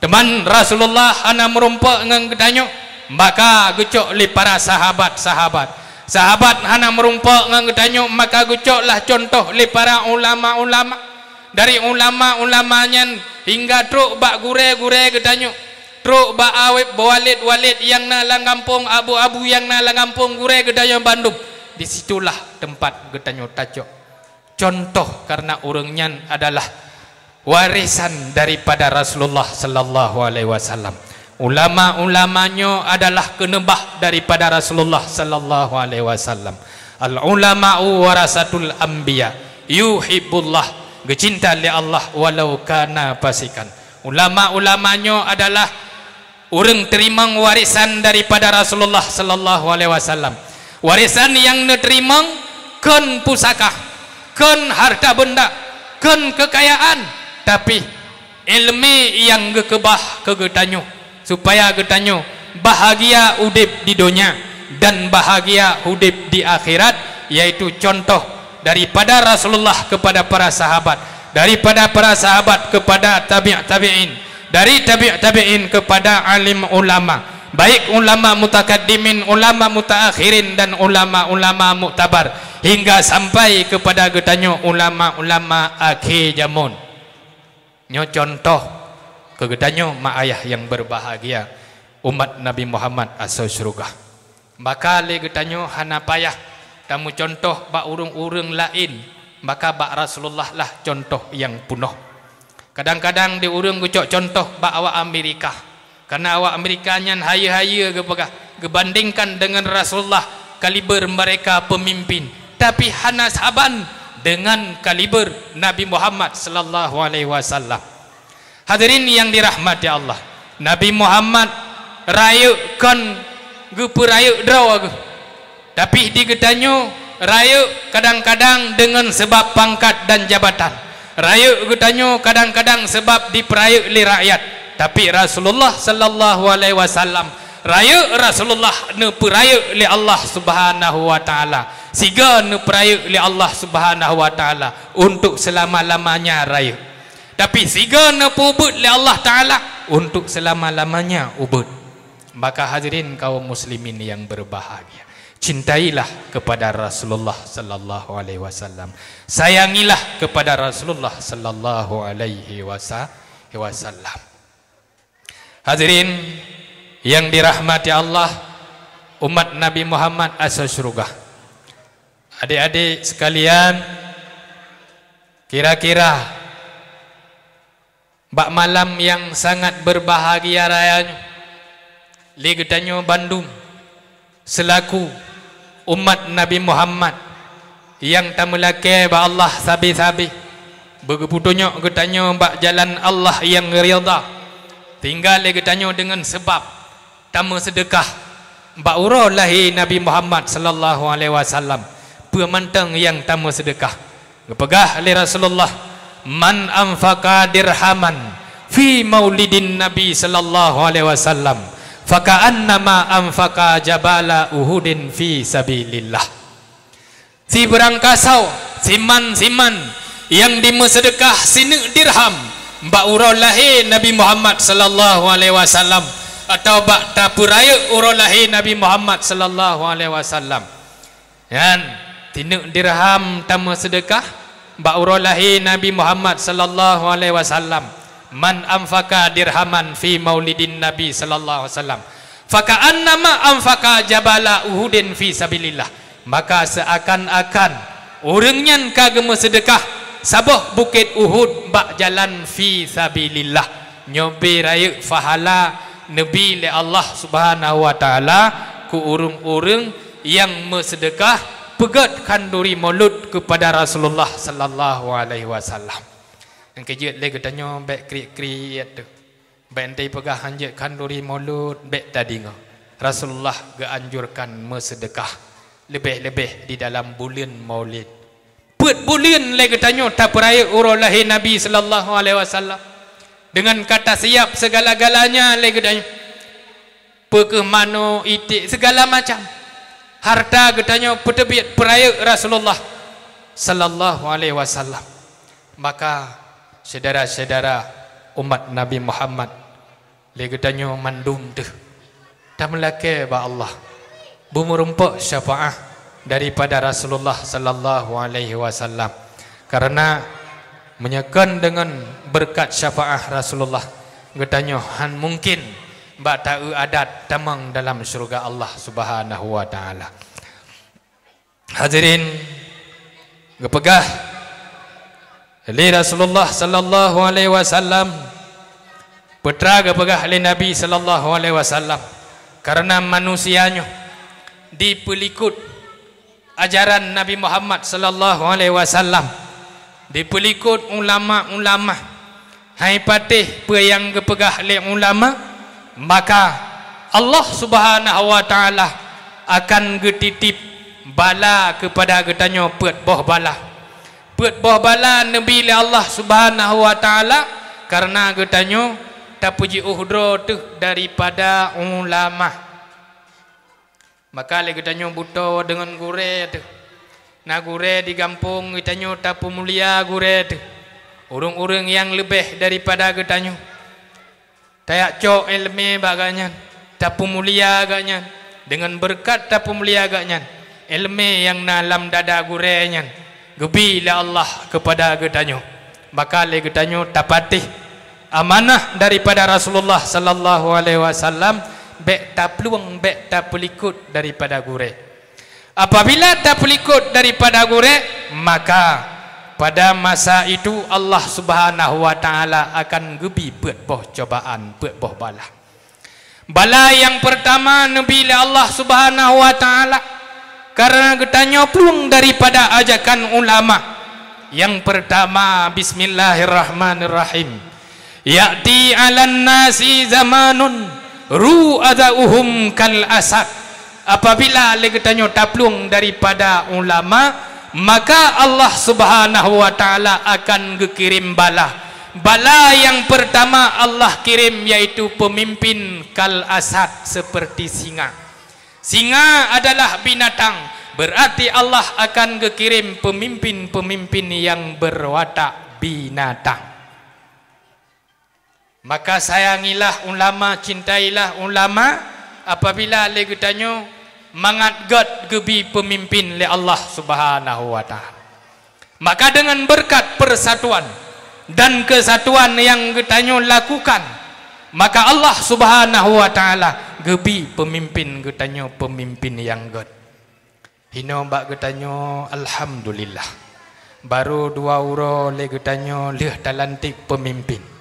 Teuma Rasulullah hana meurumpok ngon geutanyoe, maka geucok lé para sahabat-sahabat. Sahabat hana meurumpok ngon geutanyoe, maka geucoklah contoh lé para ulama-ulama. Dari ulama-ulama nyan hingga trok bak gurée-gurée geutanyoe, trok bak awét, walid-walid nyang na lam gampông, abu-abu nyang na lam gampông, gurée geutanyoe bandum. Di situlah teumpat geutanyoe tacok contoh, karena ureuëng nyan adalah warisan daripada Rasulullah sallallahu alaihi wasallam. Ulama-ulama nyoe adalah keuneubah daripada Rasulullah sallallahu alaihi wasallam. Al ulama'u warasatul anbiya, yuhibbullah, geucinta lé Allah walau kana fasikan. Ulama-ulama nyoe adalah ureuëng teurimong warisan daripada Rasulullah sallallahu alaihi wasallam. Warisan nyang neuteurimong kon pusaka, kon harta benda, kon keukayaan, tapi iéleumé nyang geukeubah keu geutanyoe, supaya geutanyoe bahagia udeb di donya dan bahagia udeb di akhirat, yaitu contoh daripada Rasulullah kepada para sahabat, daripada para sahabat kepada tabi' tabi'in, dari tabi' tabi'in kepada alim ulama, baik ulama mutakaddimin, ulama mutaakhirin, dan ulama-ulama muktabar, hingga sampai kepada geutanyoe ulama-ulama akhé jameun. Nyoe contoh keu geutanyoe mak ayah nyang berbahagia, umat Nabi Muhammad asoe syeuruga. Maka lé geutanyoe hana payah tameucontoh bak ureuëng-ureuëng laén, maka bak Rasulullah lah contoh nyang peunoh. Kadang-kadang di ureuëng geucok contoh bak awak Amerika, karena awak Amerika nyan hayeue-hayeue geupeugah geubandingkan deungon Rasulullah, kaliber mereka pemimpin, tapi hana saban deungon kaliber Nabi Muhammad sallallahu alaihi wasallam. Hadirin nyang dirahmati Allah, Nabi Muhammad rayeuk kon geupeurayeuk droe geuh. Tapi di geutanyoe rayeuk kadang-kadang deungon seubab pangkat dan jabatan. Rayeuk geutanyoe kadang-kadang seubab dipeurayeuk lé rakyat. Tapi Rasulullah sallallahu alaihi wasallam, rayeuk Rasulullah neupeurayeuk lé Allah Subhanahu wa Taala. Sigoe neupeurayeuk lé Allah Subhanahu wa Taala untuk seulama-lamanya rayeuk. Tapi sigoe neupeubuet lé Allah Taala untuk seulama-lamanya ubeut. Maka hadirin kaum muslimin yang berbahagia, cintailah kepada Rasulullah sallallahu alaihi wasallam. Sayangilah kepada Rasulullah sallallahu alaihi wasa-, wasallam. Hadirin yang dirahmati Allah, umat Nabi Muhammad asoe syeuruga. Adik-adik sekalian, kira-kira bak malam nyang sangat berbahagia raya nyoe, lé geutanyoe bandum seulaku umat Nabi Muhammad nyang tameulakée bak Allah sabe-sabe, beugeupeutunyok geutanyoe bak jalan Allah nyang ridha, tinggai lé geutanyoe deungon seubab tameuseudeukah bak uroe lahé Nabi Muhammad sallallahu alaihi wasallam. Peue mantong nyang tameuseudeukah? Geupeugah lé Rasulullah, "Man anfaqa dirhaman fi maulidin Nabi sallallahu alaihi wasallam, faka'annama anfaqa jabala Uhudin fi sabilillah." Sibeurangkasoe siman-siman nyang dimeuseudeukah sineuk dirham bak uroe lahé Nabi Muhammad sallallahu alaihi wasallam, atawa bak tapeurayeuk uroe lahé Nabi Muhammad sallallahu alaihi wasallam, nyan sineuk dirham tameuseudeukah bak uroe lahé Nabi Muhammad sallallahu alaihi wasallam. Man anfaqa dirhaman fi maulidin Nabi sallallahu alaihi wasallam, faka'annama anfaqa jabala Uhudin fi sabilillah. Maka seuakan-akan ureuëng nyan ka geumeuseudekah saboh bukét Uhud bak jalan fi sabilillah. Nyoe bée rayeuk pahala neubi lé Allah Subhanahu wa Taala keu ureuëng-ureuëng nyang meuseudekah peugét khanduri mulod keupada Rasulullah sallallahu alaihi wasallam. Nyang keujeuet lé geutanyoe bék kriet-kriet teuh. Bék teupeugah hanjeuet khanduri mulod, bék tadeungoe. Rasulullah geuanjurkan meuseudekah, leubeh-leubeh di dalam buleuen Maulid. Peuet buleuen lé geutanyoe tapeurayeuk uroe lahé Nabi sallallahu alaihi wasallam. Deungon ka tasiap seugala-galanya lé geutanyoe. Peu kheueh manok, iték, seugala macam. Harta geutanyoe peuteubiet peurayeuk Rasulullah sallallahu alaihi wasallam. Maka, syedara-syedara umat Nabi Muhammad, Lé geutanyoe mandum teuh tameulakée bak Allah, beumeurumpok syafaah daripada Rasulullah sallallahu alaihi wasallam. Karena meunyoe kon deungon beureukat syafaah Rasulullah, geutanyoe han mungkin bak taeu adat tamong dalam syeuruga Allah Subhanahu wa Taala. Hadirin, geupeugah lé Rasulullah sallallahu alaihi wasallam, peue geupeugah lé Nabi sallallahu alaihi wasallam, karena manusia nyoe dipeulikot ajaran Nabi Muhammad sallallahu alaihi wasallam, dipeulikot ulama-ulama, hai patéh peue nyang geupeugah lé ulama, maka Allah Subhanahu wa Taala akan geutitip bala keupada geutanyoe peuet boh bala. Peuet boh bala neubi lé Allah Subhanahu wa Taala karena geutanyoe tapeujiôh droe teuh daripada ulama. Maka lé geutanyoe beutoe deungon gurée teuh. Na gurée di gampông geutanyoe tapeumulia gurée teuh. Ureuëng-ureuëng nyang leubeh daripada geutanyoe, tajak cok iéleumé bak gobnyan, tapeumulia gobnyan. Deungon beureukat tapeumulia gobnyan, iéleumé nyang na lam dada gurée nyan geubi lé Allah keupada geutanyoe. Maka lé geutanyoe tapatéh amanah daripada Rasulullah sallallahu alaihi wasallam, bék taplueng, bék tapeulikot daripada gurée. Apabila tapeulikot daripada gurée, maka pada masa itu Allah Subhanahu wa Taala akan geubi peuet boh cobaan, peuet boh bala. Bala nyang peurtama neubi lé Allah Subhanahu wa Taala karena geutanyoe plueng daripada ajakan ulama. Nyang peurtama, bismillahirrahmanirrahim. Ya'ti 'alan nasi zamanun ru'adha'uhum kal asad. Apabila lé geutanyoe taplueng daripada ulama, maka Allah Subhanahu wa Taala akan geukirém bala. Bala nyang peurtama Allah kirém yaitu peumimpin kal asad, seperti singa. Singa adalah binatang, berarti Allah akan geukirém peumimpin-peumimpin nyang berwatak binatang. Maka sayangilah ulama, cintailah ulama, apabila lé geutanyoe mangat gét geubi peumimpin lé Allah Subhanahu wa Taala. Maka deungon beureukat peusatuan dan keusatuan nyang geutanyoe lakukan, maka Allah Subhanahu wa Taala geubi peumimpin geutanyoe peumimpin nyang gét. Hinoe bak geutanyoe, alhamdulillah, barô dua uroe lé geutanyoe lheueh talantik peumimpin.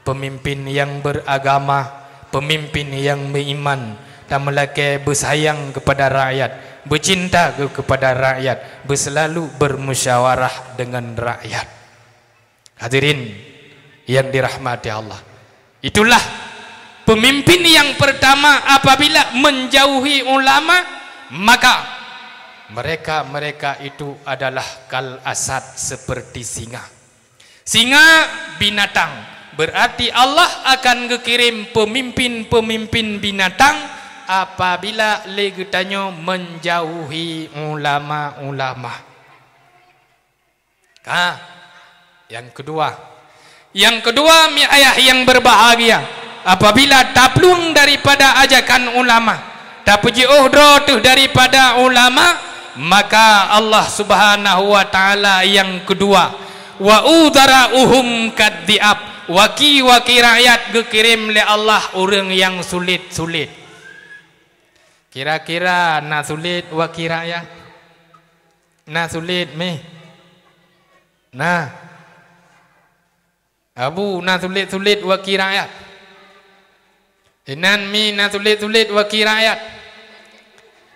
Peumimpin nyang beuragama, peumimpin nyang meuiman, tameulakée beusayang keupada rakyat, beucinta keu-, keupada rakyat, beuseulalu beumusyawarah deungon rakyat. Hadirin yang dirahmati Allah, itulah pemimpin yang pertama apabila menjauhi ulama, maka mereka-mereka itu adalah kal asad, seperti singa. Singa binatang, berarti Allah akan geukirim pemimpin-pemimpin binatang apabila lé geutanyoe menjauhi ulama-ulama. Ka, yang kedua. Yang kedua, mi ayah yang berbahagia, apabila taplueng daripada ajakan ulama, tapeujiôh droe teuh daripada ulama, maka Allah Subhanahu wa Taala yang kedua, wa udhara'uhum kadzi'ab, waki-waki rakyat geukirém lé Allah ureuëng nyang sulet-sulet. Kira-kira na sulet waki rakyat? Na sulet mih? Na. Abu, na sulet-sulet waki rakyat? Inan mi na sulet-sulet waki rakyat?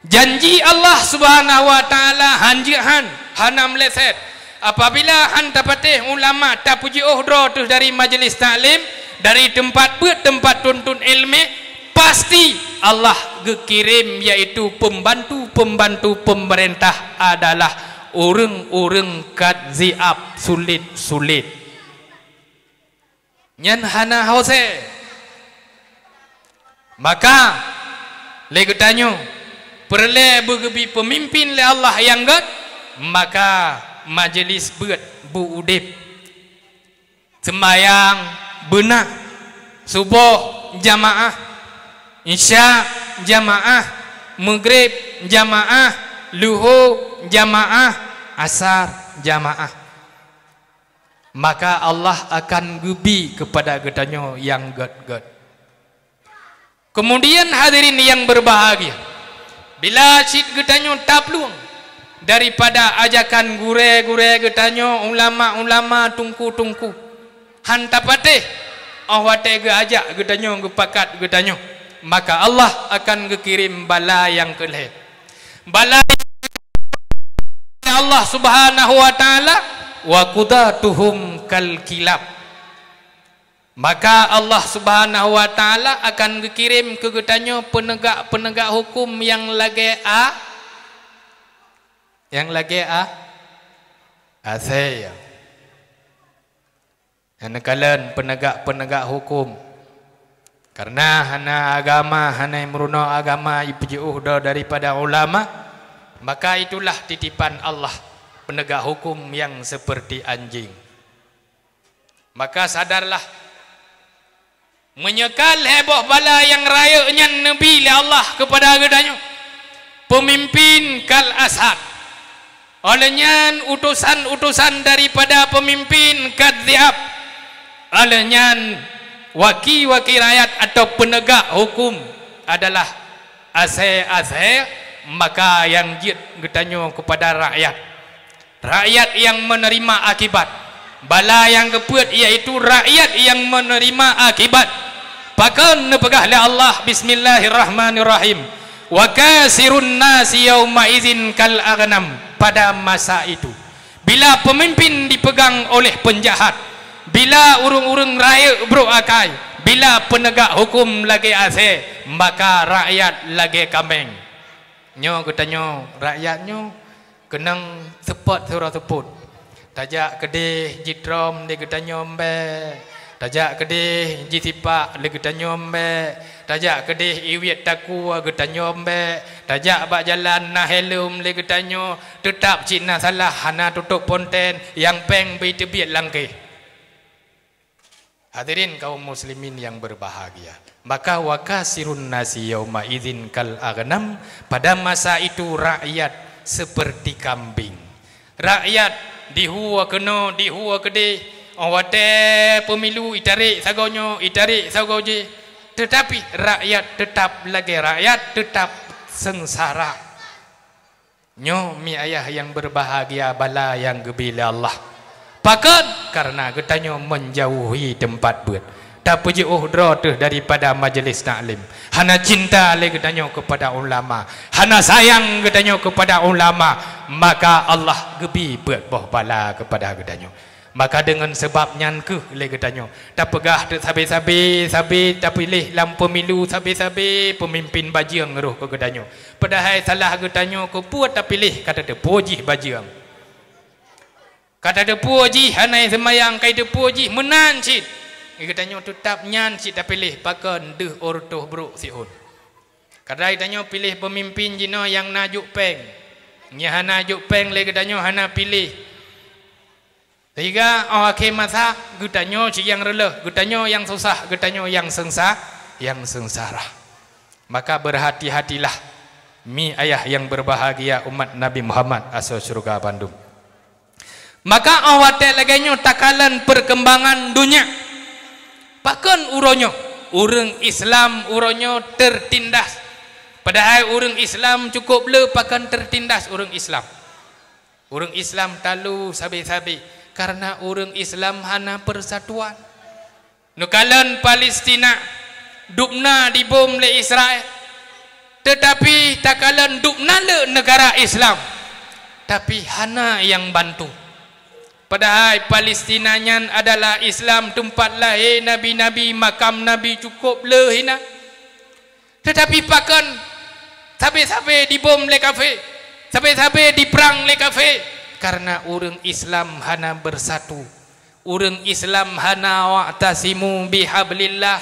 Janji Allah Subhanahu wa Taala hanjeuet han, hana meuleset. Apabila han tapatéh ulama tapeujiôh droe teuh dari majlis taklim, dari teumpat beuet teumpat tuntut iéleumé, pasti Allah geukirém, yaitu pembantu-pembantu pemerintah adalah ureuëng-ureuëng kadzi'ab, sulet-sulet. Nyan hana hosé. Maka, lé geutanyoe, peureulée beugeubi peumimpin lé Allah nyang gét, maka majlis beuet beu udeb. Seumayang, beuna, suboh, jamaah, Isya jamaah, Maghrib jamaah, Luhô jamaah, Asar jamaah. Maka Allah akan geubi keupada geutanyoe nyang gét-gét. Keumudian hadirin nyang beubahgia, bila cit geutanyoe taplueng daripada ajakan gurée-gurée geutanyoe, ulama-ulama, teungku-teungku, han tapatéh, óh watée geuajak geutanyoe, geupakat geutanyoe, maka Allah akan geukirém bala nyang keu lhée. Bala Allah Subhanahu wa Ta'ala, "Wa qudatuhum kal kilab." Maka Allah Subhanahu wa Ta'ala akan geukirém keu geutanyoe peunegak-peunegak huköm nyang lagée a-, nyang lagée a-, asée. Neukalon peunegak-peunegak huköm. Kareuna hana agama, hana meurunoe agama, ipeujeuôh droe daripada ulama, maka itulah titipan Allah, peunegak huköm nyang seupeurti anjéng. Maka sadarlah, meunyoe ka lhée boh bala nyang rayeuk nyan neubi lé Allah keupada geutanyoe, peumimpin kal asad, óh lheueh nyan utosan-utosan daripada peumimpin kadhiab, óh lheueh nyan waki-waki rakyat atau peunegak huköm adalah asée-asée, maka nyang jeuet geutanyoe keupada rakyat. Rakyat nyang meuneurima akibat. Bala nyang keupeuet, yaitu rakyat nyang meuneurima akibat. Pakon neupeugah lé Allah, Bismillahirrahmanirrahim, "Wa kasirun nasi yauma idzin kal aghnam." Pada masa itu, bila peumimpin dipeugang oleh peunjahat, bila ureuëng-ureuëng rayeuk brok akai, bila peunegak huköm lagée asée, maka rakyat lagée kaméng. Nyoe geutanyoe rakyat nyoe keunong seupôt sidroe seupôt. Tajak keudeh jitrom lé geutanyoe mbée, tajak keudeh jisipak lé geutanyoe mbée, tajak keudeh iwiet takue geutanyoe mbée, tajak bak jalan na helm lé geutanyoe, teutab cit na salah hana tutup ponten, nyang péng bri teubiet langkéh. Hadirin kaum muslimin nyang beubahgia, maka wa kasirun nasi yauma idzin kal aghnam, pada masa itu rakyat seperti kambing. Rakyat dihue keunoe, dihue keudeh, óh watée peumilu itarek sagoe nyoe, itarek sagoe jih, teutapi rakyat teutap lagée rakyat, teutap seungsara. Nyoe mi ayah nyang beubahgia bala nyang geubi lé Allah. Pakon? Kareuna geutanyoe meujauhi teumpat beuet. Tapeujiôh droe teuh daripada majelis taklim. Hana cinta lé geutanyoe keupada ulama. Hana sayang geutanyoe keupada ulama. Maka Allah geubi peuet boh bala keupada geutanyoe. Maka deungon sabab nyan kheueh lé geutanyoe tapeugah teuk sabe-sabe, sabe tapiléh lam peumilu, sabe-sabe peumimpin bajeueng roh keu geutanyoe. Padahai salah geutanyoe keupeue tapiléh ka tateupeue jih bajeueng. Ka tateupeue jih hana seumayang, ka tateupeue jih meunan cit. Geutanyoe teutap nyan cit tapiléh pakon deuh óh reutôh brok siôn. Kadang geutanyoe piléh peumimpin jinoe nyang na juk péng. Nyang hana juk péng lé geutanyoe hana piléh. Sehingga óh akhé masa, geutanyoe cit nyang reuloh, geutanyoe nyang susah, geutanyoe nyang seungsa-, nyang seungsara. Maka beurhati-hatilah, mi ayah nyang beubahgia umat Nabi Muhammad asoe syeuruga bandum. Maka óh watée lagée nyoe takalon peurkeumbangan donya, pakon uroe nyoe ureuëng Islam uroe nyoe teutindas? Padahai ureuëng Islam cukôp le pakon teutindas ureuëng Islam. Ureuëng Islam talu sabe-sabe kareuna ureuëng Islam hana peusatuan. Neukalon Palestina dubna dibom lé Israel, teutapi takalon dubna le neugara Islam, tapi hana nyang bantu. Padahai Palestina nyan adalah Islam, teumpat lahé nabi-nabi, makam nabi cukôp le hinan. Teutapi pakon sabe-sabe dibom lé kafé, sabe-sabe diprang lé kafé? Kareuna ureuëng Islam hana beusatu. Ureuëng Islam hana wa'tasimu bihablillah.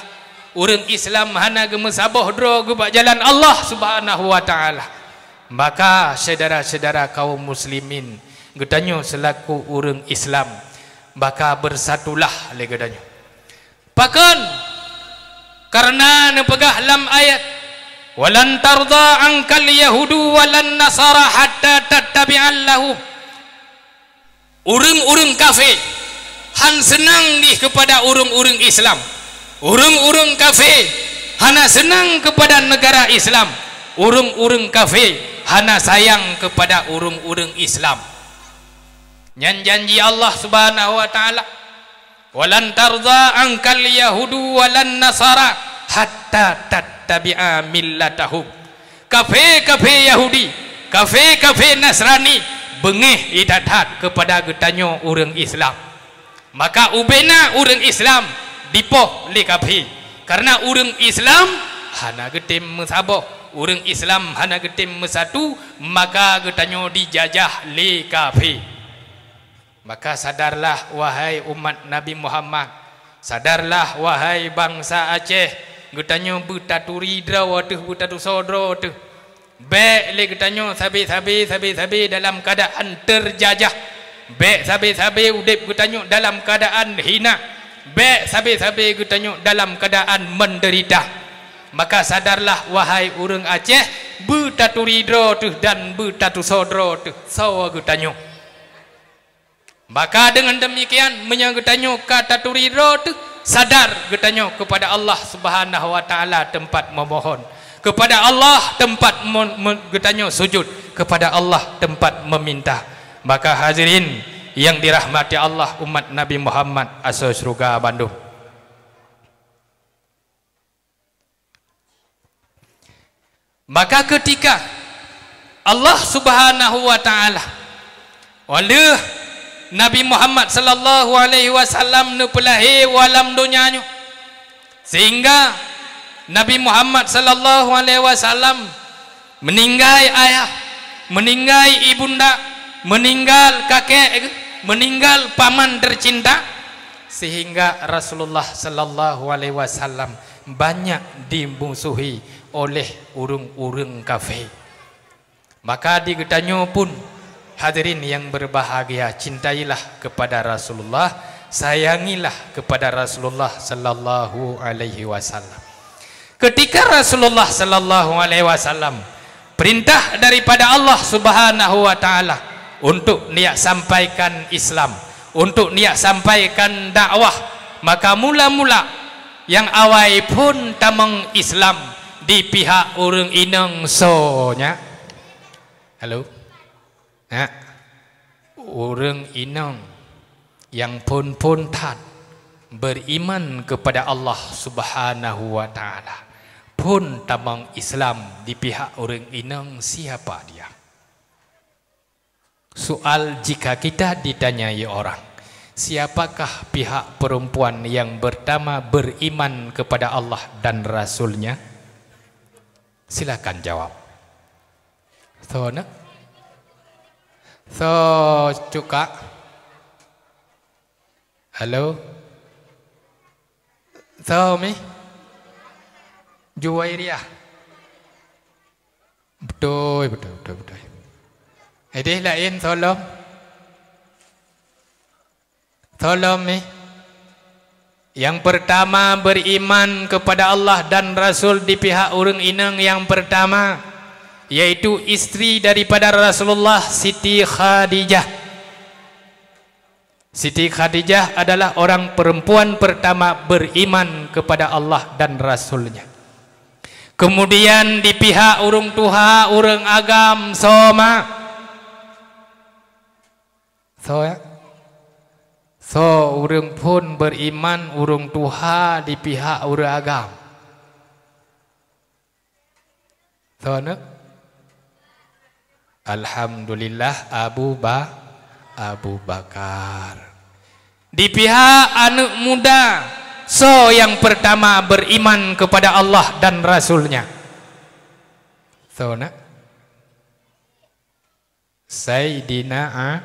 Ureuëng Islam hana geumeusaboh droe geuh bak jalan Allah Subhanahu wa Ta'ala. Maka syedara-syedara kaum muslimin, geutanyoe seulaku ureuëng Islam, maka beusatulah lé geutanyoe. Pakon? Karena neupeugah lam ayat, "Walan tardha ankal yahudu walan nasara hatta tattabi'a lahum." Ureuëng-ureuëng kafé han seunang dih keupada ureuëng-ureuëng Islam. Ureuëng-ureuëng kafé hana seunang keupada neugara Islam. Ureuëng-ureuëng kafé hana sayang keupada ureuëng-ureuëng Islam. Nyan janji Allah Subhanahu wa Ta'ala, "Walan tardha ankal yahudu walan nasara hatta tattabi'a millatahum." Kafé-kafé Yahudi, kafé-kafé Nasrani beungéh that-that keupada geutanyoe ureuëng Islam. Maka ubena ureuëng Islam dipoh lé kafé, kareuna ureuëng Islam hana geutem meusaboh, ureuëng Islam hana geutem meusatu, maka geutanyoe dijajah lé kafé. Maka sadarlah, wahai umat Nabi Muhammad, sadarlah, wahai bansa Aceh, geutanyoe beutaturi droe teuh, beutatusoe droe teuh. Bék lé geutanyoe sabe-sabe, sabe-sabe dalam keuadaan teujajah. Bék sabe-sabe udeb geutanyoe dalam keuadaan hina. Bék sabe-sabe geutanyoe dalam keuadaan meudeurita. Maka sadarlah, wahai ureuëng Aceh, beutaturi droe teuh dan beutatusoe droe teuh, soe geutanyoe. Maka deungon deumikian, meunyoe geutanyoe ka taturi droe teuh, sadar geutanyoe keupada Allah Subhanahu wa Ta'ala teumpat meumohon, keupada Allah teumpat mon-, mon-, geutanyoe sujud, keupada Allah teumpat meuminta. Maka hadirin nyang dirahmati Allah, umat Nabi Muhammad asoe syeuruga bandum. Maka keutika Allah Subhanahu wa Ta'ala, óh lheueh Nabi Muhammad sallallahu alaihi wasallam neupeulahé u alam donya nyoe, sehingga Nabi Muhammad sallallahu alaihi wasallam meuninggai ayah, meuninggai ibunda, meuninggal kakek, meuninggal paman teucinta, sehingga Rasulullah sallallahu alaihi wasallam banyak dimusuhi oleh ureuëng-ureuëng kafé. Maka di geutanyoe pun, hadirin nyang berbahagia, cintailah kepada Rasulullah, sayangilah kepada Rasulullah sallallahu alaihi wasallam. Ketika Rasulullah sallallahu alaihi wasallam, perintah daripada Allah Subhanahu wa Ta'ala untuk niat sampaikan Islam, untuk niat sampaikan dakwah, maka mula-mula nyang awai phon tamong Islam di pihak ureuëng inong soe nyan. Halo? Nah, ureuëng inong nyang phon-phon that beriman kepada Allah Subhanahu wa Ta'ala, phon tamong Islam di pihak ureuëng inong, siapa dia? Soal, jika kita ditanyai orang, "Siapakah pihak perempuan yang pertama beriman kepada Allah dan Rasul-Nya?" Silakan jawab. Soe na? Soe cuka? Halo? Soe mi? Juwairiyah. Beutôi, beutôi, beutôi, beutôi. Ideh laén soe lom? Soe lom mi? Yang pertama beriman kepada Allah dan Rasul di pihak ureuëng inong yang pertama, yaitu istri daripada Rasulullah, Siti Khadijah. Siti Khadijah adalah orang perempuan pertama beriman kepada Allah dan Rasul-Nya. Kemudian di pihak ureuëng tuha, ureuëng agam, soe ma? Soe, ya? Soe ureuëng phon beriman, ureuëng tuha di pihak ureuëng agam? Soe na? Alhamdulillah, Abu Ba-, Abu Bakar. Di pihak aneuëk muda, soe nyang pertama beriman kepada Allah dan Rasul-Nya? Soe na? Saidina A-,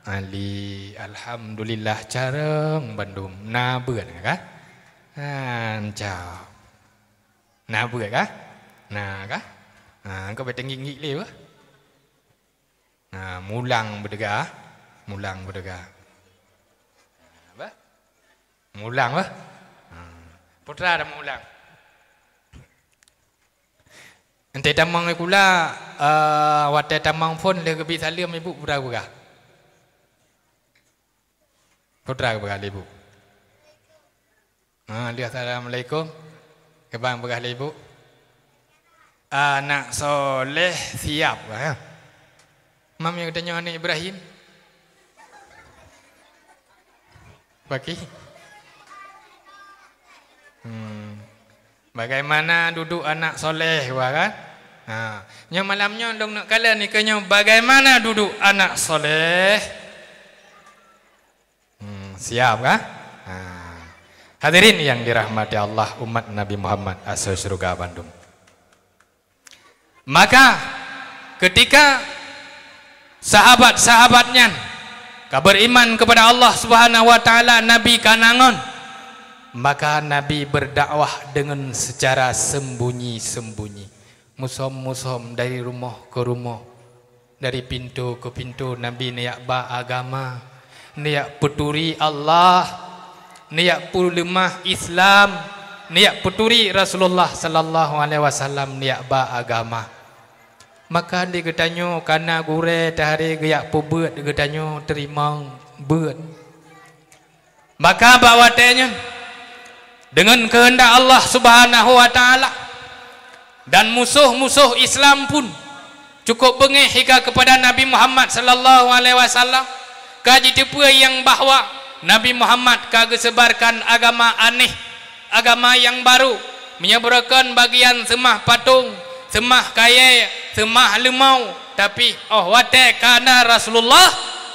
Ali. Alhamdulillah, carông bandum. Na beuet ka? Ancam. Na beuet ka? Na ka? Ha, engkau bèk teunggik-nggik lé bah. Ha, mulang beudeuga. Mulang beudeuga. Bah? Mulang bah? Ha. Putra dah mulang. Enteuk tamong sikula, eh, watée tamong phon lheueh geubi saleuem ibu peue peugah? Peue peugah lé ibu? Ha, lheueh assalamualaikum. Keuban peugah lé ibu? Anak soleh siap, ha. Mam nyang geutanyoe aneuk Ibrahim? Paki? Hmm. Bagaimana duduk anak soleh, wah kan? Ha. Nyoe malam nyoe dong neuk kalon nikeue nyoe bagaimana duduk anak soleh? Hmm, siap kan? Ha. Hadirin yang dirahmati Allah, umat Nabi Muhammad asoe syeuruga bandum. Maka, ketika sahabat-sahabat nyan ka beriman kepada Allah Subhanahu wa Taala, Nabi ka na ngon, maka Nabi berdakwah dengan secara sembunyi-sembunyi, musom-musom, dari rumoh ke rumoh, dari pintoe ke pintoe, Nabi neujak ba agama, neujak peuturi Allah, neujak peuleumah Islam, neujak peuturi Rasulullah sallallahu alaihi wasallam, neujak ba agama. Maka di geutanyoe kana gurée teuhari geujak peubeuet, geutanyoe teurimong beuet. Maka bak watée nyan, deungon keuheundak Allah Subhanahu wa Taala, dan musoh-musoh Islam pun cukup beungéh hika keupada Nabi Muhammad sallallahu alaihi wasallam, ka jiteupeue nyang bahwa Nabi Muhammad ka geusebarkan agama anéh, agama nyang barô, meunyoe beureukon bagian seumah patong, seumah kayée, seumah leumau, tapi óh watée ka na Rasulullah,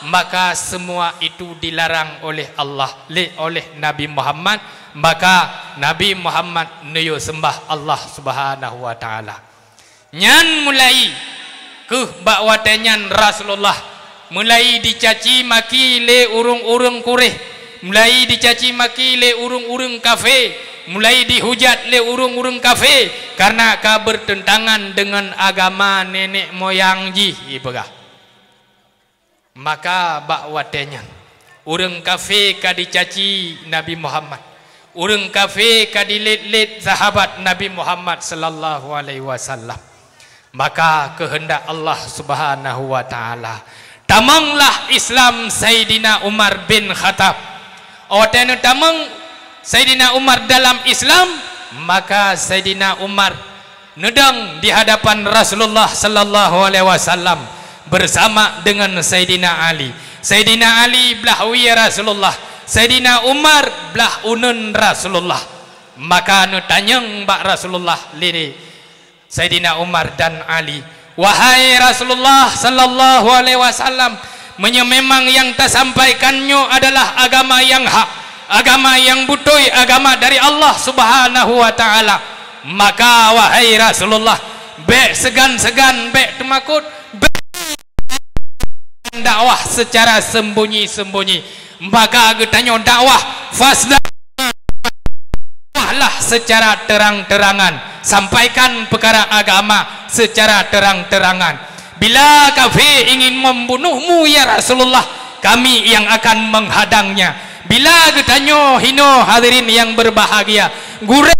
maka semua itu dilarang oleh Allah, lé, oleh Nabi Muhammad, maka Nabi Muhammad neuyue seumbah Allah Subhanahu wa Taala. Nyan mulai kheueh bak watée nyan Rasulullah mulai dicaci maki lé ureuëng-ureuëng Quraisy, mulai dicaci maki lé ureuëng-ureuëng kafé, mulai dihujat lé ureuëng-ureuëng kafé, kareuna ka beurteuntangan deungon agama nenek moyang jih, ipeugah. Maka bak watée nyan, ureuëng kafé ka dicaci Nabi Muhammad, ureuëng kafé ka dilét-lét sahabat Nabi Muhammad sallallahu alaihi wasallam. Maka keuheundak Allah Subhanahu wa Taala, tamonglah Islam Saidina Umar bin Khattab. Watée neutamong Saidina Umar dalam Islam, maka Saidina Umar neudong di hadapan Rasulullah sallallahu alaihi wasallam bersama dengan Saidina Ali. Saidina Ali blah wie Rasulullah, Saidina Umar blah uneuen Rasulullah. Maka neutanyong bak Rasulullah lé Saidina Umar dan Ali, "Wahai Rasulullah sallallahu alaihi wasallam, meunyoe memang nyang tasampaikan nyoe adalah agama nyang hak, agama nyang beutôi, agama dari Allah Subhanahu wa Taala, maka, wahai Rasulullah, bék seugan-seugan, bék teumakot, bék dakwah secara sembunyi-sembunyi." Maka geutanyoe dakwah, fasda, dakwahlah secara terang-terangan, sampaikan peukara agama secara terang-terangan. Bila kafé ingin membunuhmu, ya Rasulullah, kami yang akan menghadangnya. Bila geutanyoe hinoe, hadirin yang berbahagia, gurée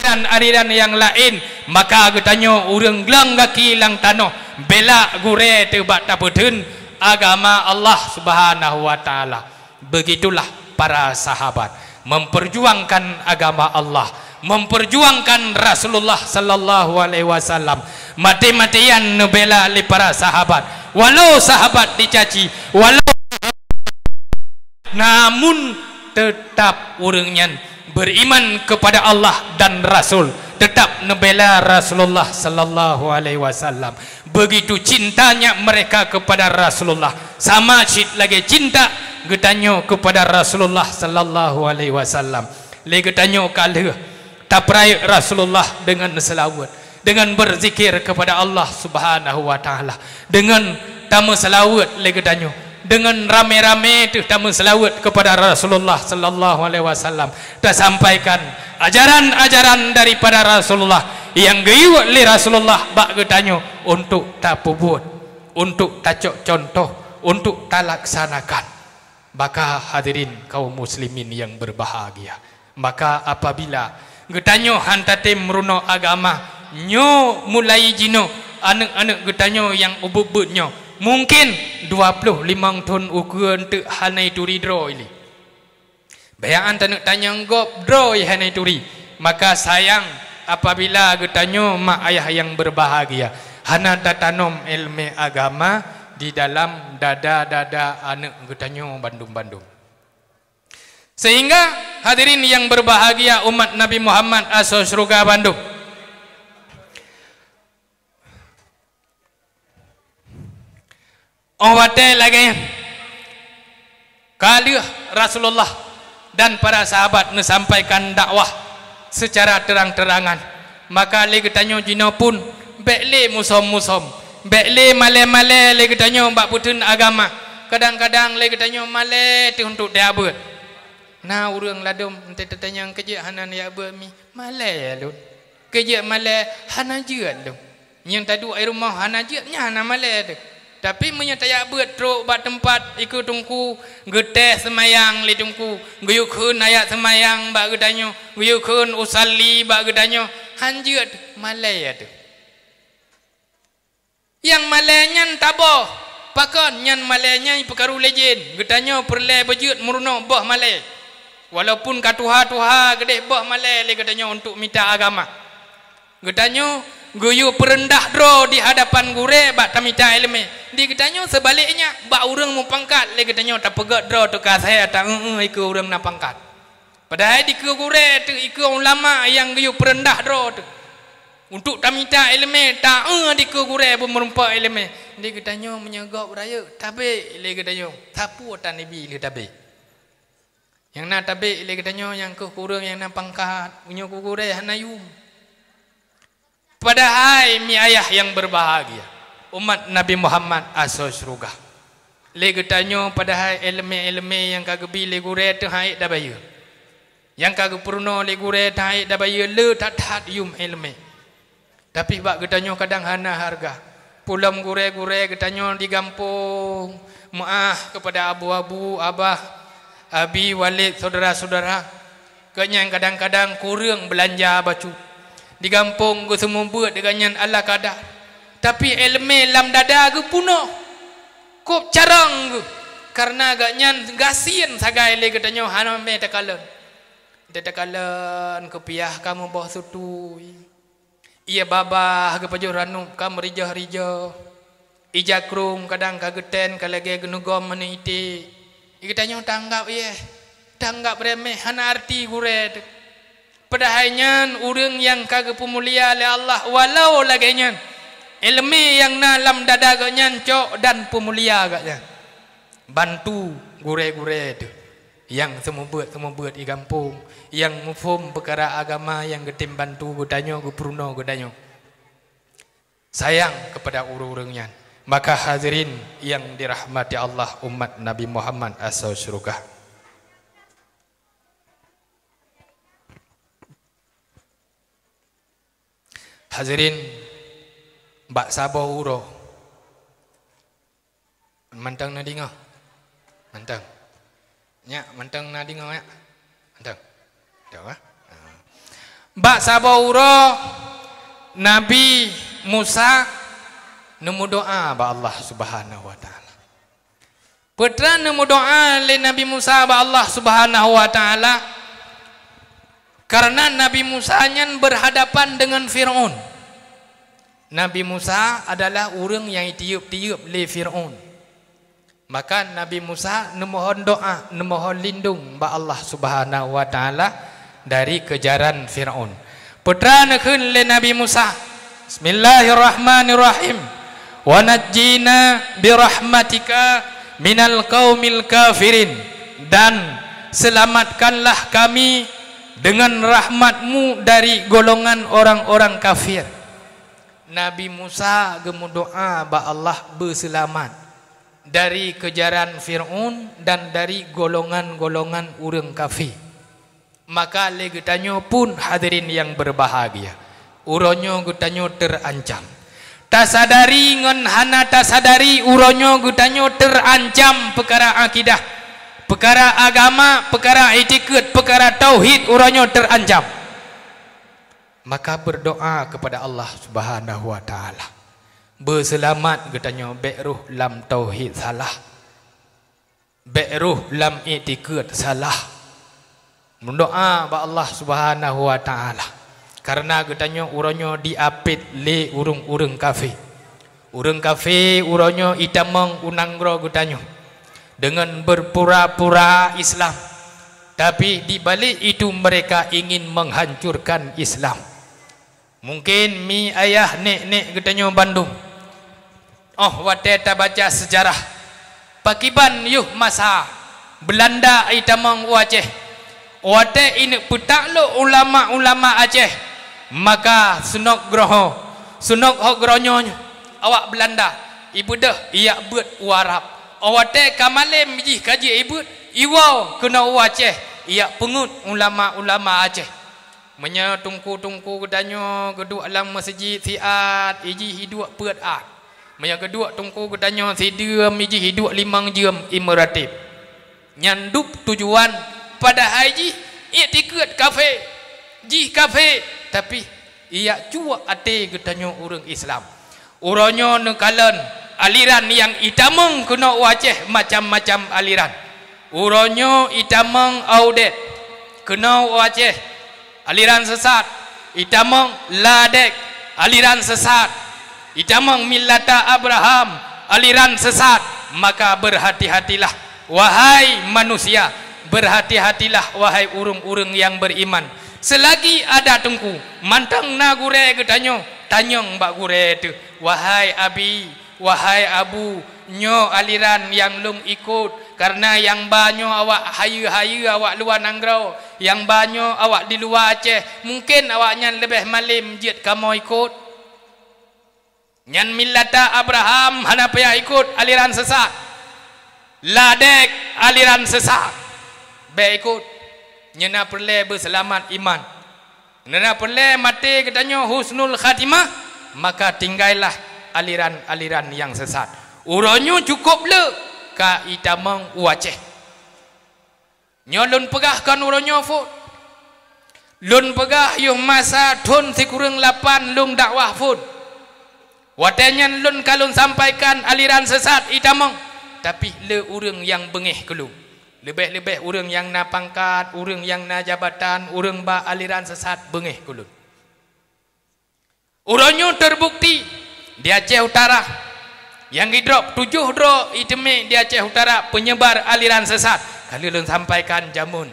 dan aliran nyang laén, maka geutanyoe ureuëng glöng gaki lam tanoh, bela gurée teuh bak tapeutheun agama Allah Subhanahu wa Taala. Begitulah para sahabat memperjuangkan agama Allah, memperjuangkan Rasulullah sallallahu alaihi wasallam. Maté-matéan neubela lé para sahabat. Walau sahabat dicaci, walau, namun tetap ureuëng nyan beriman kepada Allah dan Rasul, tetap neubela Rasulullah sallallahu alaihi wasallam. Begitu cintanya mereka kepada Rasulullah, sama cit lagée cinta geutanyoe kepada Rasulullah sallallahu alaihi wasallam. Lé geutanyoe ka lheueh tapeurayeuk Rasulullah deungon seulaweuet, deungon berzikir kepada Allah Subhanahu wa Taala, deungon tameuseulaweuet lé geutanyoe, deungon ramé-ramé teuh tameuseulaweuet kepada Rasulullah sallallahu alaihi wasallam, tasampaikan ajaran-ajaran daripada Rasulullah nyang geuyue lé Rasulullah bak geutanyoe untuk tapeubuet, untuk tacok contoh, untuk talaksanakan. Maka hadirin kaum muslimin yang berbahagia, maka apabila geutanyoe han tatem meurunoe agama, Nyoe mulai jinoe aneuk-aneuk geutanyoe nyang ubeuet-beuet nyoe, mungken dua ploh limong thon ukeue eunteuk hana turi droe ilée. Bayaan taneuk tanyong gob droe hana turi. Maka sayang apabila geutanyoe mak ayah nyang berbahagia hana tatanom ilmu agama di dalam dada-dada aneuk geutanyoe bandum-bandum. Sehingga hadirin yang berbahagia umat Nabi Muhammad asoe syeuruga bandum. Óh watée lagée nyan, ka lheueh Rasulullah dan para sahabat neusampaikan dakwah seucara teurang-teurangan, maka lé geutanyoe jinoe pun bék lé musom-musom, bék lé malée-malée lé geutanyoe bak peuteun agama. Kadang-kadang lé geutanyoe malée teuh untuk teuabeuet. Na ureuëng ladom eunteuk tatanyong keujeuet hana neujak beuet mi, malée lôn. Keujeuet malée hana jeuet lôn. Nyang taduek i rumoh hana jeuet, nyan hana malée teuh. Tapi meunyoe tajak beuet trok bak teumpat ikeue teungku, geutéh seumayang lé teungku, geuyue kheun ayat seumayang bak geutanyoe, geuyue kheun usalli bak geutanyoe, han jeuet, malée teuh. Nyang malée nyan taboh. Pakon nyan malée nyan peukaru lé jén? Geutanyoe peureulée beujeuet meurunoe boh malée. Walaupun ka tuha-tuha geudeh boh malée lé geutanyoe untuk mita agama. Geutanyoe geuyue peureundah droe di hadapan gurée bak tamita iéleumé. Di geutanyoe seubalek nyan, bak ureuëng meupangkat lé geutanyoe tapeugét droe teuka asée ata-eu-eu ikeue ureuëng na pangkat. Padahai dikeue gurée teuh ikeue ulama nyang geuyue peureundah droe teuh. Untuk tamita iéleumé, ta-eu dikeue gurée beumeureumpok iéleumé. Di geutanyoe meunyoe gob rayeuk, tabek lé geutanyoe, sapeue tan ibi lé tabek. Nyang na tabek lé geutanyoe nyang keuh kureueng nyang na pangkat, meunyoe keu gurée hana yum. Padahai mi ayah nyang berbahagia, umat Nabi Muhammad asoe syeuruga. Lé geutanyoe padahai iéleumé-iéleumé nyang ka geubi lé gurée teuh han ék tabayeue. Nyang ka geupeurunoe lé gurée teuh han ék tabayeue le that-that yum iéleumé. Tapi bak geutanyoe kadang hana hareuga. Peulom gurée-gurée geutanyoe di gampông, meuáh keupada abu-abu, abah, abi, walét, syedara-syedara. Gobnyan kadang-kadang kureueng beulanja bacut. Di gampông geuseumeubeuet gobnyan ala kada. Tapi iéleumé lam dada geupeunoh. Kôb carông geuh. Kareuna gobnyan gasien sagai lé geutanyoe hana mé takalon. Teuh takalon keupiah ka meuboh sutui. Ié babah geupajoh ranup ka meurijah-rijah. Ija krueng kadang ka geutén ka lagée geuneugom meuneuk iték. Geutanyoe tanggab ié, tanggab reméh hana arti gurée teuh. Padahai nyan ureuëng nyang ka geupeumulia lé Allah walau lagée nyan. Iéleumé nyang na lam dada gobnyan cok dan peumulia gobnyan. Bantu gurée-gurée teuh nyang seumeubeuet-seumeubeuet i gampông, nyang muphom peukara agama nyang geutem bantu geutanyoe geupeurunoe geutanyoe. Sayang keupada ureuëng-ureuëng nyan. Maka hadirin nyang dirahmati Allah umat Nabi Muhammad asoe syeuruga. Hadirin bak saboh uroe. Mantong na deungoe? Mantong. Nyak, mantong na deungoe, nyak? Mantong. Mantong, ah? Ah. Bak saboh uroe, Nabi Musa neumeudoá bak Allah Subhanahu wa Taala. Peue teuma neumeudoá lé Nabi Musa bak Allah Subhanahu wa Taala? Kareuna Nabi Musa nyan berhadapan dengan Firaun. Nabi Musa adalah ureuëng nyang jitiyeub-tiyeub lé Firaun. Maka Nabi Musa neumohon doá, neumohon lindong bak Allah Subhanahu wa Taala dari keujaran Firaun. Peue teuma neukheun lé Nabi Musa, "Bismillahirrahmanirrahim. Wa najjina birahmatika minal qaumil kafirin." Dan selamatkanlah kami dengan rahmat-Mu dari golongan orang-orang kafir. Nabi Musa geumeudoá bak Allah beuseulamat dari keujaran Firaun dan dari golongan-golongan ureuëng kafé. Maka lé geutanyoe pun, hadirin nyang berbahagia, uroe nyoe geutanyoe teurancam. Tasadari ngon hana tasadari, uroe nyoe geutanyoe teurancam peukara akidah, peukara agama, peukara itikeuet, peukara tauhid, uroe nyoe teurancam. Maka berdoa kepada Allah Subhanahu wa Ta'ala. Beuseulamat geutanyoe bék roh lam tauhid salah. Bék roh lam iktikeuet salah. Meudoa bak Allah Subhanahu wa Ta'ala. Karena geutanyoe uroe nyoe diapit lé ureuëng-ureuëng kafé. Ureuëng kafé uroe nyoe itamong u nanggroe geutanyoe deungon berpura-pura Islam. Tapi di balik itu mereka ingin menghancurkan Islam. Mungkin mi ayah nék-nék geutanyoe bandum, óh watée tabaca seujarah, pakiban yoh masa Beulanda itamong u Aceh, watée ineuk peutaklok ulama-ulama Aceh, maka seunok groho, seunok ho geuronyoe awak Beulanda ibeudôh iyak beuet u Arab. Óh watée ka malém jih ka jeuet ibeut, iwoe keunoe u Aceh iyak peungeuet ulama-ulama Aceh. Meunyoe teungku-teungku geutanyoe geuduek lam meuseujid siat, ijih iduek peuet at. Meunyoe geuduek teungku geutanyoe sideuem, ijih iduek limong jeuem imeuratéb. Nyan dub tujuan, padahai jih iktikeuet kafé. Jih kafé, tapi iyak cuek até geutanyoe ureuëng Islam. Uroe nyoe neukalon aliran nyang itamong keunoe u Aceh macam-macam aliran. Uroe nyoe itamong Audet keunoe u Aceh, aliran sesat, itamong Ladek, aliran sesat, itamong Millata Abraham, aliran sesat. Maka berhati-hatilah, wahai manusia, berhati-hatilah, wahai ureuëng-ureuëng nyang beriman. Seulagi ada teungku, mantong na gurée geutanyoe, tanyong bak gurée teuh, "Wahai abi, wahai abu, nyoe aliran nyang lôn ikot, kareuna nyang ba nyoe awak hayeue-hayeue, awak luwa nanggroe, nyang ba nyoe awak di luwa Aceh, mungken awaknyan leubeh malém jeuet kamoe ikot." Nyan Millata Abraham hana payah ikot aliran sesat. Ladek aliran sesat. Bék ikot. Nyan na peureulée beuseulamat iman. Nyan na peureulée maté geutanyoe husnul khatimah, maka tinggailah aliran-aliran nyang sesat. Uroe nyoe cukôp le ka itamong u Aceh. Nyoe lôn peugah kon uroe nyoe phon. Lôn peugah yoh masa thon sikureueng lapan lôn dakwah phon. Watée nyan lôn ka lôn sampaikan aliran sesat itamong, tapi le ureuëng nyang beungéh keu lôn. Leubeh-leubeh ureuëng nyang na pangkat, ureuëng nyang na jabatan, ureuëng ba aliran sesat beungéh keu lôn. Uroe nyoe terbukti di Aceh Utara, nyang idrop tujoh droe iteumé di Aceh Utara peunyebar aliran sesat. Ka lheueh lôn sampaikan jameun,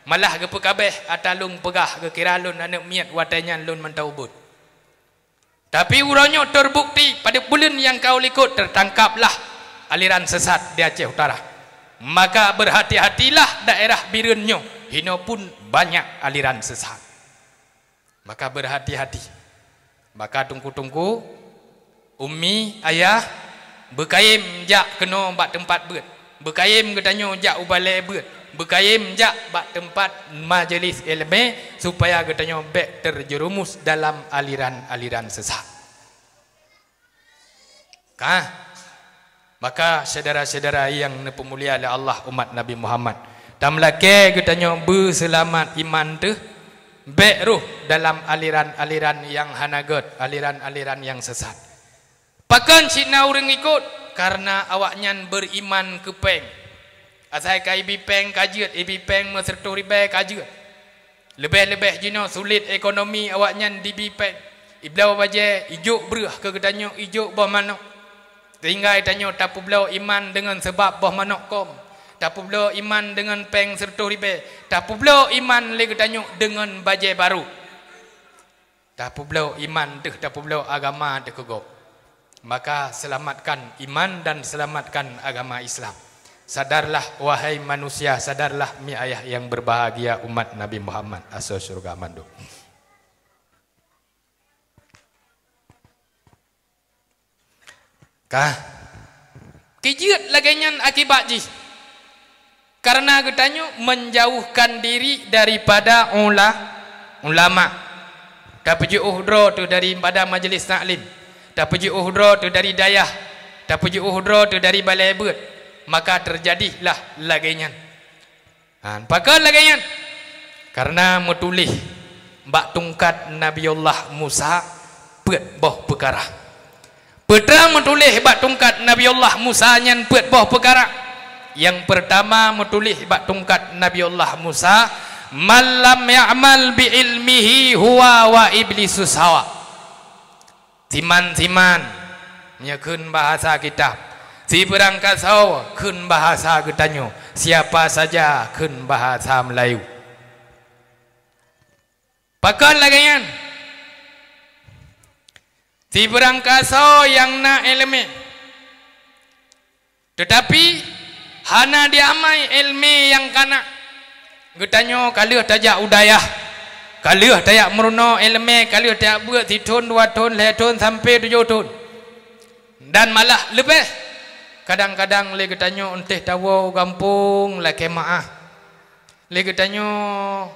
malah geupeukabeh ata lôn peugah geukira lôn aneuëk miet watée nyan lôn mantong ubit. Tapi uroe nyoe terbukti pada buleuen nyang ka u likot tertangkaplah aliran sesat di Aceh Utara. Maka berhati-hatilah daerah Bireuen nyoe, hinoe pun banyak aliran sesat. Maka berhati-hati. Maka teungku-teungku, umi, ayah, beukayém jak keunoe bak teumpat beuet. Beukayém geutanyoe jak u balée beuet. Beukayém jak bak teumpat majelis iéleumé supaya geutanyoe bék terjerumus dalam aliran-aliran sesat. Kah? Maka syedara-syedara nyang neupeumulia lé Allah, umat Nabi Muhammad, tameulakée geutanyoe beuseulamat iman teuh, bék rhoh dalam aliran-aliran nyang hana gét, aliran-aliran nyang sesat. Pakon cit na ureuëng ikot? Kareuna awaknyan beuriman keu péng. Asai ka ibi péng ka jeuet, ibi péng meuseureutoh ribée ka jeuet. Leubeh-leubeh jinoe sulet ekonomi awaknyan dibi péng. Ibloe bajée, ijok breueh keu geutanyoe, ijok boh manok. Sehingga geutanyoe tapeubloe iman deungon seubab boh manok kom. Tapeubloe iman deungon péng seureutoh ribée. Tapeubloe iman lé geutanyoe deungon bajée barô. Tapeubloe iman teuh, tapeubloe agama teuh keu gob. Maka selamatkan iman dan selamatkan agama Islam. Sadarlah, wahai manusia, sadarlah, mi ayah yang berbahagia, umat Nabi Muhammad, asoe syurga mandum. Kah? Kijeuet lagée nyan akibat jih. Kareuna geutanyoe menjauhkan diri daripada ula-, ulama. Tapeujiôh droe teuh daripada majelis taklim. Tapeujiôh droe teuh dari dayah. Tapeujiôh droe teuh dari balée beuet. Maka teujadilah lagée nyan. Ha, pakon lagée nyan? Kareuna meutuléh Bak tungkat Nabiullah Musa peuet boh peukara. Peue teuma meutuléh bak tungkat Nabiullah Musa nyan peuet boh peukara. Nyang peurtama meutuléh bak tungkat Nabiullah Musa, "Man lam ya'mal bi ilmihi huwa wa iblisu sawa." Siman-siman, nyoe kheun bahasa kitab. Sibeurangkasoe kheun bahasa geutanyoe. Siapa saja kheun bahasa Melayu. Pakon lagée nyan? Sibeurangkasoe nyang na iéleumé, teutapi hana jiamai iéleumé nyang kana. Geutanyoe ka lheueh tajak u dayah, ka lheueh tajak meurunoe iéleumé, ka lheueh tajak beuet sithon, dua thon, lhée thon, sampoe tujoh thon. Dan malah leubeh. Kadang-kadang lé geutanyoe 'oh teuh tawoe u gampông lakée meu'ah. Lé geutanyoe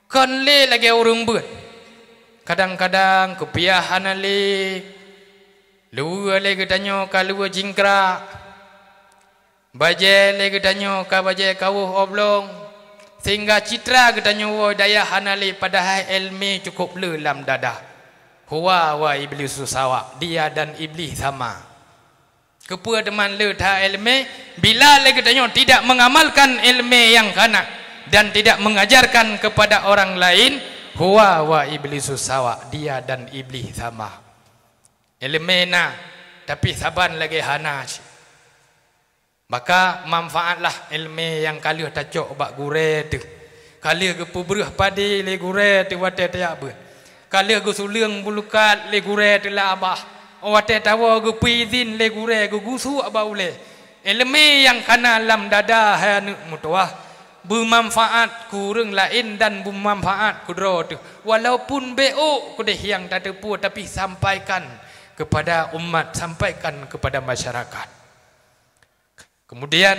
kon lé lagée ureuëng beuet. Kadang-kadang kupiah hana lé, luweue lé geutanyoe ka luweue cingkrak, bajée lé geutanyoe ka bajée kawöh oblong, sehingga citra geutanyoe woe dayah hana lé, padahai iéleumé cukup le lam dada. Huwa wa iblisu sawa, dia dan iblih sama. Keupeue teuma le that iéleumé, bila lé geutanyoe tidak mengamalkan iéleumé nyang kana dan tidak mengajarkan kepada orang lain, huwa wa iblisu sawa, dia dan iblih sama. Iéleumé na, tapi saban lagée hana cit. Maka manfaatlah iéleumé nyang ka lheueh tacok bak gurée teuh. Ka lheueh geupeubreueh padé lé gurée teuh watée tajak beuet. Ka lheueh geusuleueng bulukat lé gurée teuh lam babah. Watée tawoe geupeuidhin lé gurée geugusuek bak ulée. Iéleumé nyang kana lam dada hai aneuëk meutuwah, beumanfaat keu ureuëng laén dan beumanfaat keu droe teuh. Walaupun bék keudeh nyang tateupeue, tapi sampaikan kepada umat, sampaikan kepada masyarakat. Kemudian,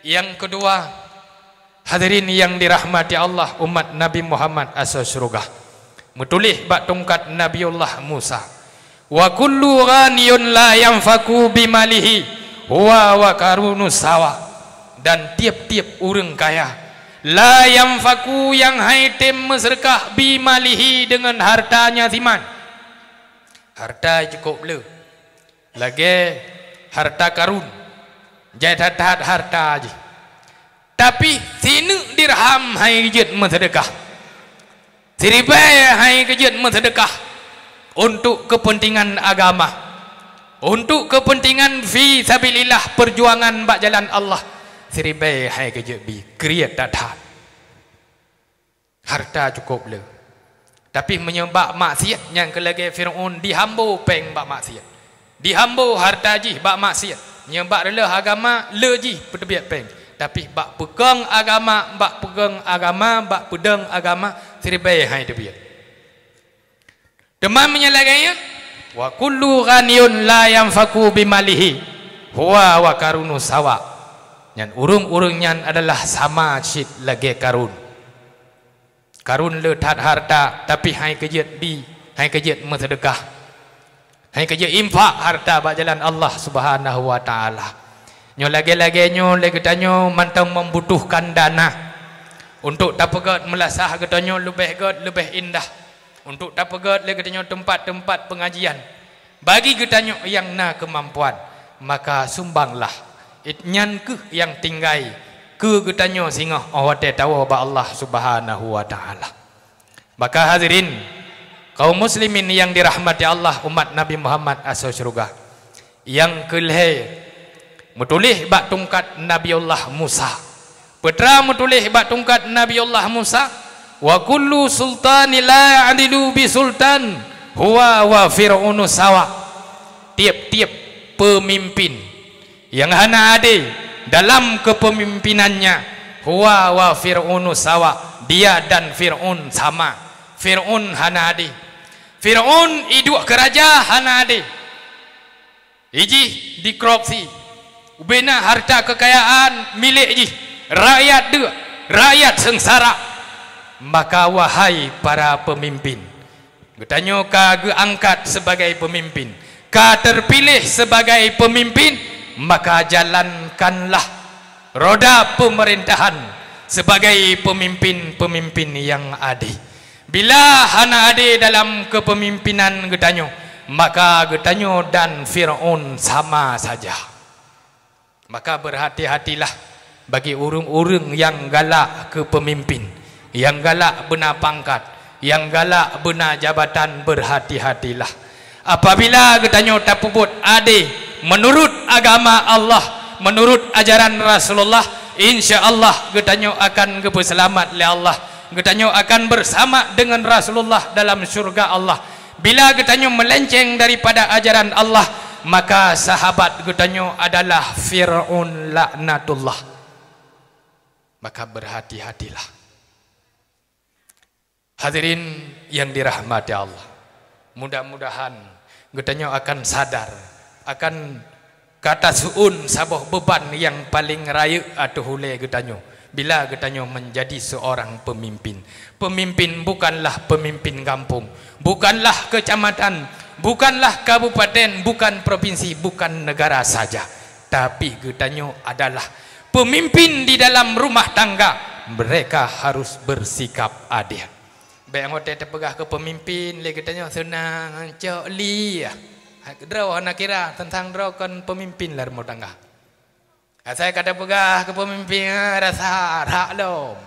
nyang keudua, hadirin nyang dirahmati Allah, umat Nabi Muhammad asoe syeuruga, meutuléh bak tungkat Nabiullah Musa, "Wa kullu ghaniyun la yanfaku bimalihi huwa wa qarunus sawa." Dan tieb-tieb ureuëng kaya, la yanfaku, nyang hai tem meuseudeukah, bimalihi, deungon hartanya siman. Harta cukup le. Lagée harta Karun, jai that-that harta jih. Tapi sineuk dirham hai geujeuet meuseudeukah. Siribée hai geujeuet meuseudeukah untuk keupeuntengan agama, untuk keupeuntengan fi sabilillah, peujuangan bak jalan Allah. Siribée hai geujeuet bi, kriet that-that. Harta cukup le. Tapi meunyoe bak maksiet, nyang keu lagée Fir'aun, dihambo péng bak maksiet. Dihambo harta jih bak maksiet. Meunyoe bak reuloh agama, le jih peuteubiet péng. Tapi bak peukong agama, bak peukong agama, bak peudong agama, siribée hai teubiet. Teuma meunyoe lagée nyan, "Wa kullu ghaniyun la yanfaku bimalihi huwa wa qarunus sawa." Nyan ureuëng-ureuëng nyan adalah sama cit lagée Karun. Karun le that harta, tapi hai keujeuet bi, hai keujeuet meuseudeukah, hai keujeuet infak harta bak jalan Allah Subhanahu wa Ta'ala. Nyoe lagée-lagée nyoe lé geutanyoe mantong membutuhkan dana untuk tapeugét meulasah geutanyoe leubeh gét, leubeh indah. Untuk tapeugét lé geutanyoe teumpat-teumpat peungajian bagi geutanyoe nyang na keumampuan, maka sumbanglah. It nyan kheueh nyang tinggai keu geutanyoe singoh 'oh watée tawoe bak Allah Subhanahu wa Ta'ala. Maka hadirin kaum muslimin nyang dirahmati Allah, umat Nabi Muhammad asoe syeuruga, nyang keu lhée meutuléh bak tungkat Nabiullah Musa. Peue teuma meutuléh bak tungkat Nabiullah Musa, "Wa kullu sultani la ya'dilu bi sultan huwa wa Fir'aunu sawa." Tieb-tieb peumimpin nyang hana adé dalam keupeumimpinannya, huwa wa Fir'aunu sawa, dia dan Fir'aun sama. Fir'aun hana adé. Fir'aun iduek keu raja hana adé. Ijih dikorupsi, ubena harta keukayaan milék jih, rakyat deuk, rakyat seungsara. Maka wahai para peumimpin, geutanyoe ka geuangkat sibagai peumimpin, ka teupiléh sibagai peumimpin, maka jalankanlah roda peumeurintah sibagai peumimpin-peumimpin nyang adé. Bila hana adé dalam kepemimpinan geutanyoe, maka geutanyoe dan Fir'aun sama saja. Maka berhati-hatilah bagi ureuëng-ureuëng nyang galak keu peumimpin, nyang galak beuna pangkat, nyang galak beuna jabatan, berhati-hatilah. Apabila geutanyoe tapeubuet adé meunurut agama Allah, meunurut ajaran Rasulullah, insya Allah geutanyoe akan geupeuseulamat lé Allah. Geutanyoe akan bersama dengan Rasulullah dalam syurga Allah. Bila geutanyoe meulenceng daripada ajaran Allah, maka sahabat geutanyoe adalah Fir'aun laknatullah. Maka berhati-hatilah. Hadirin yang dirahmati Allah, mudah-mudahan geutanyoe akan sadar akan ka taseuôn saboh beuban nyang paleng rayeuk ateueh ulée geutanyoe bila geutanyoe menjadi seorang pemimpin. Pemimpin bukanlah pemimpin gampông, bukanlah kecamatan, bukanlah kabupaten, bukan provinsi, bukan negara saja, tapi geutanyoe adalah pemimpin di dalam rumah tangga. Mereka harus bersikap adil. Bék watée teupeugah keu peumimpin lé geutanyoe seunang, cok li. Hai keudroe hana kira teuntang droe kon peumimpin lam rumoh tangga. Asai ka teupeugah keu peumimpin, ah, rasa rak lom.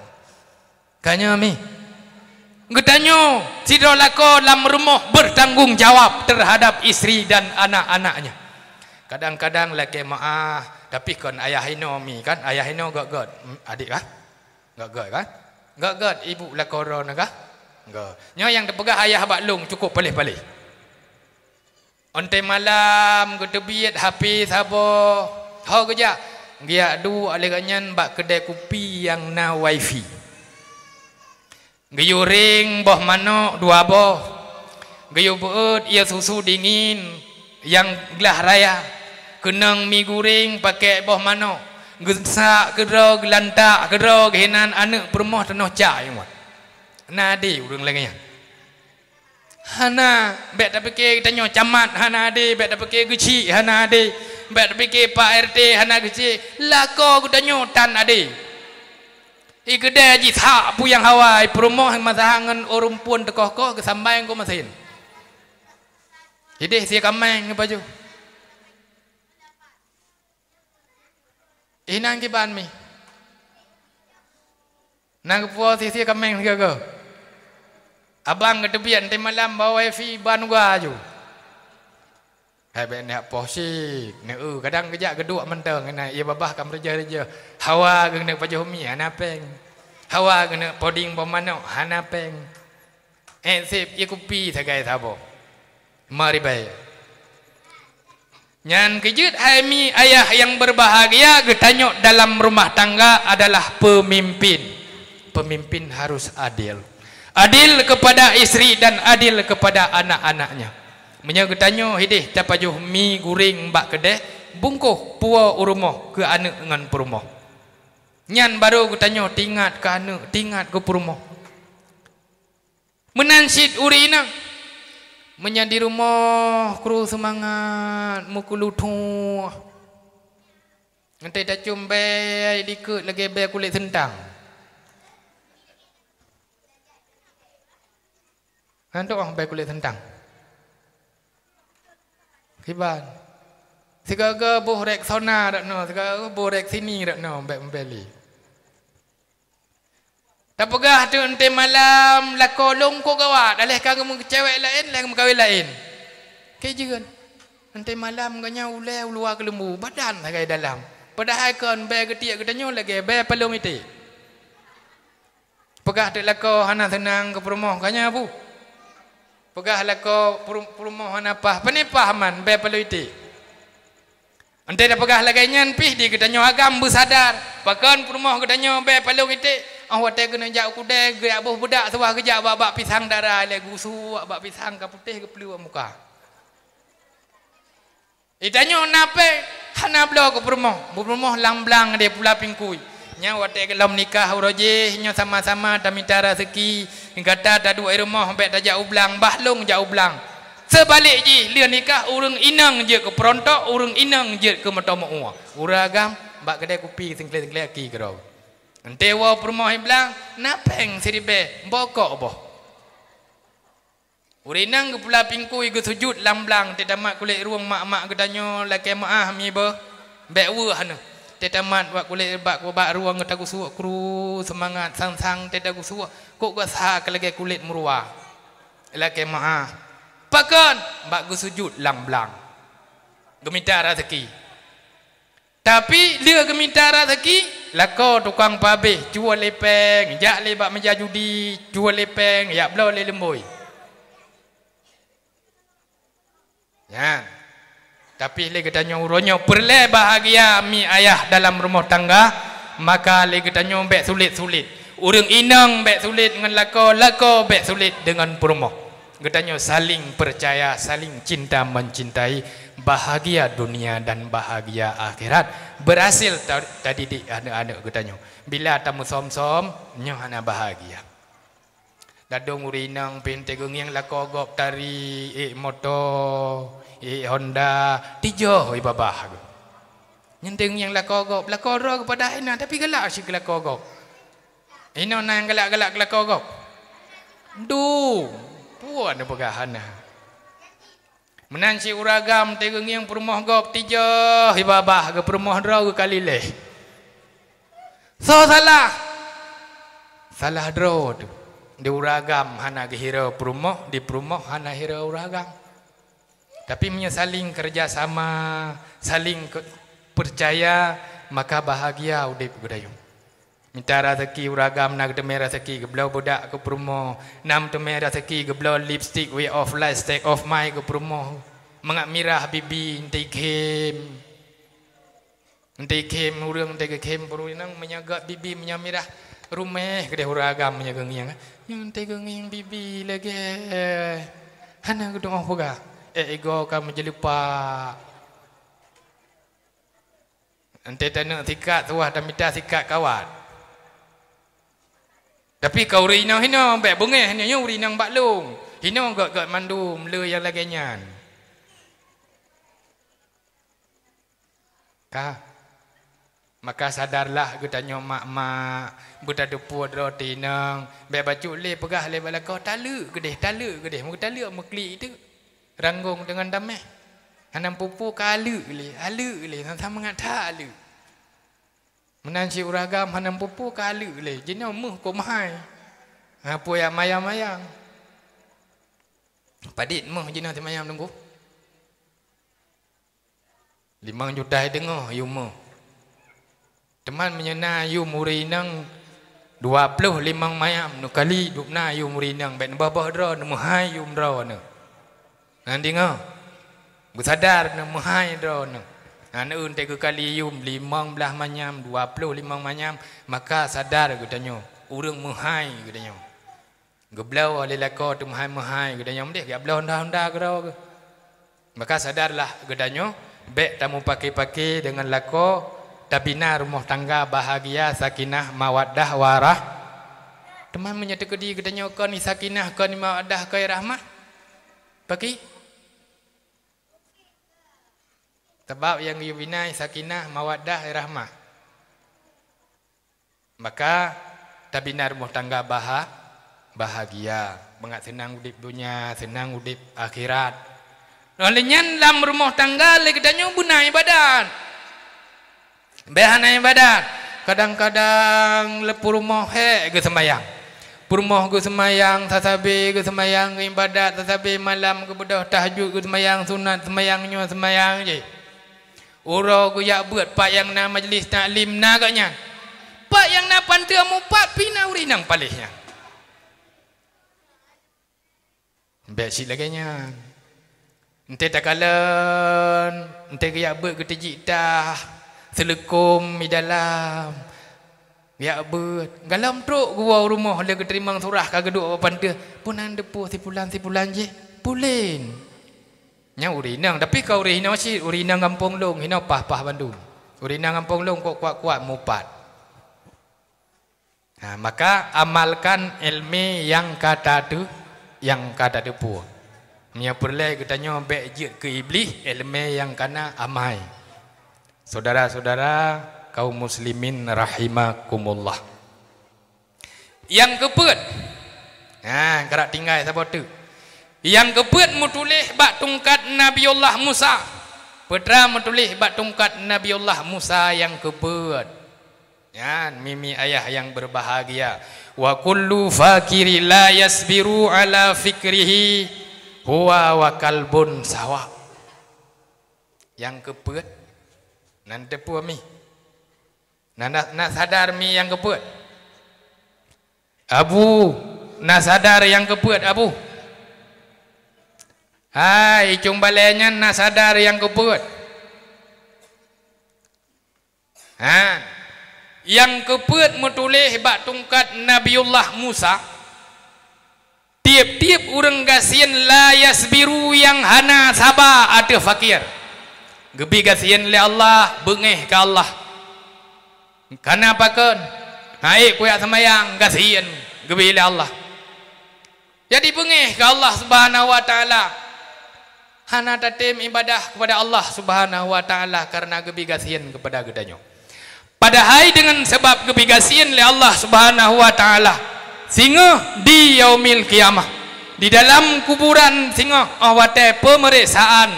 Ka nyoe mi. Geutanyoe sidroe lakoe lam rumoh bertanggung jawab terhadap istri dan anak-anaknya. Kadang-kadang lakée meu'ah, tapi kon ayah inoe mi kan, ayah inoe göt-göt, hmm, adik kan? Göt-göt kan? Göt-göt ibu lakoe droeneuh kah? Göt. Nyoe nyang teupeugah ayah bak lôn cukup paléh-paléh. Ontée malam geuteubiet H P saboh, ho geujak, geujak duek lé gobnyan bak keudée kupi nyang na wifi. Geuyue rieng boh manok dua boh, geuyue beuet ié susu dingin nyang glah raya, keunong mi guréng pakèk boh manok, geusak keudroe, geulantak keudroe, geuhinan aneuëk peurumoh tanoh cak nyang wat. Na adé ureuëng lagée nyan? Hana. Bék tapike geutanyoe camat hana adé, bék tapike geuchik hana adé, bék tapike Pak R T hana geuchik. Lakoe geutanyoe tan adé. Ikeudée jih that peue nyang hawa, peurumoh meusaha ngon ureuëng phon teukoh-koh geusambai ngon masin. Ideh sie kaméng geupajoh. Inan kiban mi. Na geupuwoe sie-sie kaméng sigoe-goe. Abang geuteubiet nte malam bawa wifi ban uga aju. Hai bék neuk poh sik, neuk, kadang geujak geuduek mantong, na ié babah ka meureujoh-reujoh. Hawa geuneuk pajoh mi hana péng. Hawa geuneuk poding boh manok hana péng. Ék sép ié kupi sagai saboh. Maribée. Nyan keujeuet hai mi ayah nyang berbahagia, geutanyoe dalam rumah tangga adalah pemimpin. Pemimpin harus adil. Adil kepada istri dan adil kepada anak-anaknya. Meunyoe geutanyoe hideh tapajoh mi guréng bak keudeh, bungkôh puwoe u rumoh keu aneuëk ngon peurumoh. Nyan barô geutanyoe tingat keu aneuëk, tingat keu peurumoh. Meunan cit ureuëng inong, meunyan di rumoh kru seumangat meukeuluthoh. Ngon tacôm bée likot lagée bée kulét seuntang. Ngon tôh bée kulét seuntang. Kiban. Sigoe-goe boh Rexona rot noe, sigoe-goe boh Rexini rot noe, bék meubeli. Tapeugah teuk nte malam lakoe lôn kok gawat, aléh ka geumeucewek laén, lheueh geumeukawen laén. Keu jeuet, nte malam geuhnyan ulée u luwa keuleumbu, badan sagai dalam. Padahai kon bée geutiek geutanyoe lagée bée palong iték. Peugah teuk lakoe hana seunang keu peurumoh, geuhnyan bu. Peugah lakoe peurum-, peurumoh hana paih, pane paih man bée palong iték. Entée tapeugah lagée nyan pih di geutanyoe agam beusadar, pakon peurumoh geutanyoe bée palong iték, óh watée keuneuk jak u keudée geujak boh beudak suwah geujak bak-bak pisang dara ilée geusuek bak pisang ka putéh geupleue bak muka. Di tanyoe na péng hana bloe keu peurumoh, peurumoh lam blang di Pula Pingkui. Nyan watée gohlom nikah uroe jéh nyoe sama-sama tamita raseuki, gata taduek i rumoh bék tajak u blang, bah lôn jak u blang. Seubalek jih lheueh nikah ureuëng inong jeuet keu peurontok, ureuëng inong jeuet keu meutoe meu-ue. Ureuëng agam bak keudée kupi singklé-singklé aki keudroe. Entée woe peurumoh i blang na péng siribée, bokok boh. Ureuëng inong geupula pingkui geusujut lam blang, teuh tamat kulét rueng mak-mak geutanyoe lakée meuáh mi beuh, bék weueh neuh. Teuh tamat bak kulét bak, bak rueng geutanyoe geusuek kru seumangat sang-sang teuh geusuek, kok geusa keu lagée kulét meuruwa. Lakée meuáh. Pakon? Bak geusujut lam blang. Geumita raseuki. Tapi lheueh geumita raseuki, lakoe tukang pabéh, cue lé péng, jak lé bak meja judi, cue lé péng, jak bloe lé lumbôi. Nyan. Tapi lé geutanyoe uroe nyoe peureulée bahagia mi ayah dalam rumoh tangga, maka lé geutanyoe bék sulet-sulet. Ureuëng inong bék sulet ngon lakoe, lakoe bék sulet deungon peurumoh. Geutanyoe saling percaya, saling cinta mencintai, bahagia dunia dan bahagia akhirat. Berhasil ta-, tadidik aneuëk-aneuëk geutanyoe. Bila tameusom-som, nyoe hana bahagia. Ladôm ureuëng inong pih teuh geungieng lakoe gob tari, ék moto, ék Honda, tijoh i babah geuh. Nyan teuh geungieng lakoe gob, lakoe droe geupadah hina, tapi galak cit keu lakoe gob. Inoe na nyang galak-galak keu lakoe gob? Dum, puan peugah hana. Meunan cit ureuëng agam teuh geungieng peurumoh gob tijoh i babah geuh, peurumoh droe geukali lhée. Soe salah? Salah droe teuh. Di ureuëng agam hana geuhira peurumoh, di peurumoh hana hira ureuëng agam. Tapi meunyoe saling kerja sama, saling ke-, percaya, maka bahagia udeb geutanyoe. Mita raseuki ureuëng agam na geuteumé raseuki geubloe beudak keu peurumoh, na meuteumé raseuki geubloe lipstick, way of life, state of mind keu peurumoh. Mangat mirah bibi, eunteuk khém. Eunteuk khém ureuëng, eunteuk khém ureuëng inong, meunyoe gét bibi, meunyoe mirah, ruméh keudeh ureuëng agam meunyoe geungieng. Nyoe eunteuk geungieng bibi lagée hana geutuoh peugah. Ék igoe ka meujeuleupak. Eunteuk taneuk sikat, suwah tamita sikat kawat. Tapi ka ureuëng inong hinoe bék beungéh, nyoe ureuëng inong bak lôn. Hinoe gét-gét mandum le nyang lagée nyan. Ka. Maka sadarlah geutanyoe mak-mak, beutateupue droe teuh inong, bék bacut lé peugah lé bak lakoe, "Taleuek keudeh, taleuek keudeh." Meutaleuek meuklik teuk. Ranggong deungon dameh. Hana meupu-pu ka aleuek lé, aleuek lé, sama-sama mangat that aleuek. Meunan cit ureuëng agam hana meupu-pu ka aleuek lé, jinoe méuh kok meuhai. Ha, peue nyang mayang-mayang. Padit méuh jinoe teumayang teungku? Limong juta deungoe yum méuh. Teuma meunyoe na yum ureuëng inong dua ploh limong mayam, neukali dum na yum ureuëng inong, bék neuboh-boh droe, neumeuhai yum droe neuh. Nyan deungoe, beusadar neumeuhai droe neuh. Nyan eunteuk geukali yum limong blaih manyam, dua ploh limong manyam, maka sadar geutanyoe, ureuëng meuhai geutanyoe. Geubloe lé lakoe teumeuhai-meuhai geutanyoe meudeh, geubloe honda-honda keudroe geuh. Maka sadarlah geutanyoe, bék tameupaké-paké deungon lakoe, tabina rumoh tangga bahagia, sakinah, mawaddah, warah. Teuma meunyoe teukeudi geutanyoe kon sakinah, kon mawaddah, kon rahmah, paké? Sabab nyang geuyue bina sakinah, mawaddah, rahmah. Maka tabina rumoh tangga baha-, bahagia. Mangat seunang udeb donya, seunang udeb akhirat. Lheueh nyan lam rumoh tangga lé geutanyoe beuna ibadat. Bék hana ibadat. Kadang-kadang le peurumoh hék geuseumayang. Peurumoh geuseumayang, sasabe geuseumayang, geuibadat, sasabe malam geubeudôh tahajud, geuseumayang sunat, seumayang nyoe, seumayang jih. Uroe geujak beuet, pat nyang na majlis taklim na gobnyan. Pat nyang na panteue mupat pih na ureuëng inong paléh nyan. Bék cit lagée nyan. Eunteuk takalon, eunteuk geujak beuet geuteujik tah, seuleukom di dalam. Geujak beuet, galom trok geuwoe u rumoh lé geuteurimong surah ka geuduek bak panteue. Peue nan teupeu si pulan, si pulan jih? Pulen. Nyan ureuëng inong, tapi kon ureuëng inong cit, ureuëng inong gampông lôn, hinoe paih-paih bandum. Ureuëng inong gampông lôn kok kuat-kuat mupat. Ha, maka amalkan iéleumé nyang ka tateu-, nyang ka tateupeue. Meunyoe peureulée geutanyoe bék jeuet keu Iblih, iéleumé nyang kana amai. Syedara-syedara kaum muslimin rahimakumullah. Nyang keupeuet, ha, karap tinggai saboh teuk. Nyang keupeuet meutuléh bak tungkat Nabiullah Musa. Peue teuma meutuléh bak tungkat Nabiullah Musa nyang keupeuet. Nyan mimi ayah nyang berbahagia. "Wa kullu fakiri la yasbiru ala fikrihi huwa wa kalbun sawa." Nyang keupeuet, nan teupeu mi. Na, na, na sadar mi nyang keupeuet? Abu, na sadar nyang keupeuet, Abu? Hai, Cung Balée nyan na sadar nyang keupeuet? Ha. Nyang keupeuet meutuléh bak tungkat Nabiullah Musa, tiep-tiep ureuëng gasien la yasbiru nyang hana saba ateueh fakir. Geubi gasien lé Allah, beungéh keu Allah. Kana pakon? Hai kuyak seumayang, gasien geubi lé Allah. Jadi beungéh keu Allah Subhanahu wa Taala. Hana tatem ibadah kepada Allah Subhanahu wa Taala karena geubi gasien kepada geutanyoe. Padahai deungon sabab geubi gasien lé Allah Subhanahu wa Taala, singoh di Yaumil Qiyamah, di dalam kuburan singoh, óh watée peumeriksaan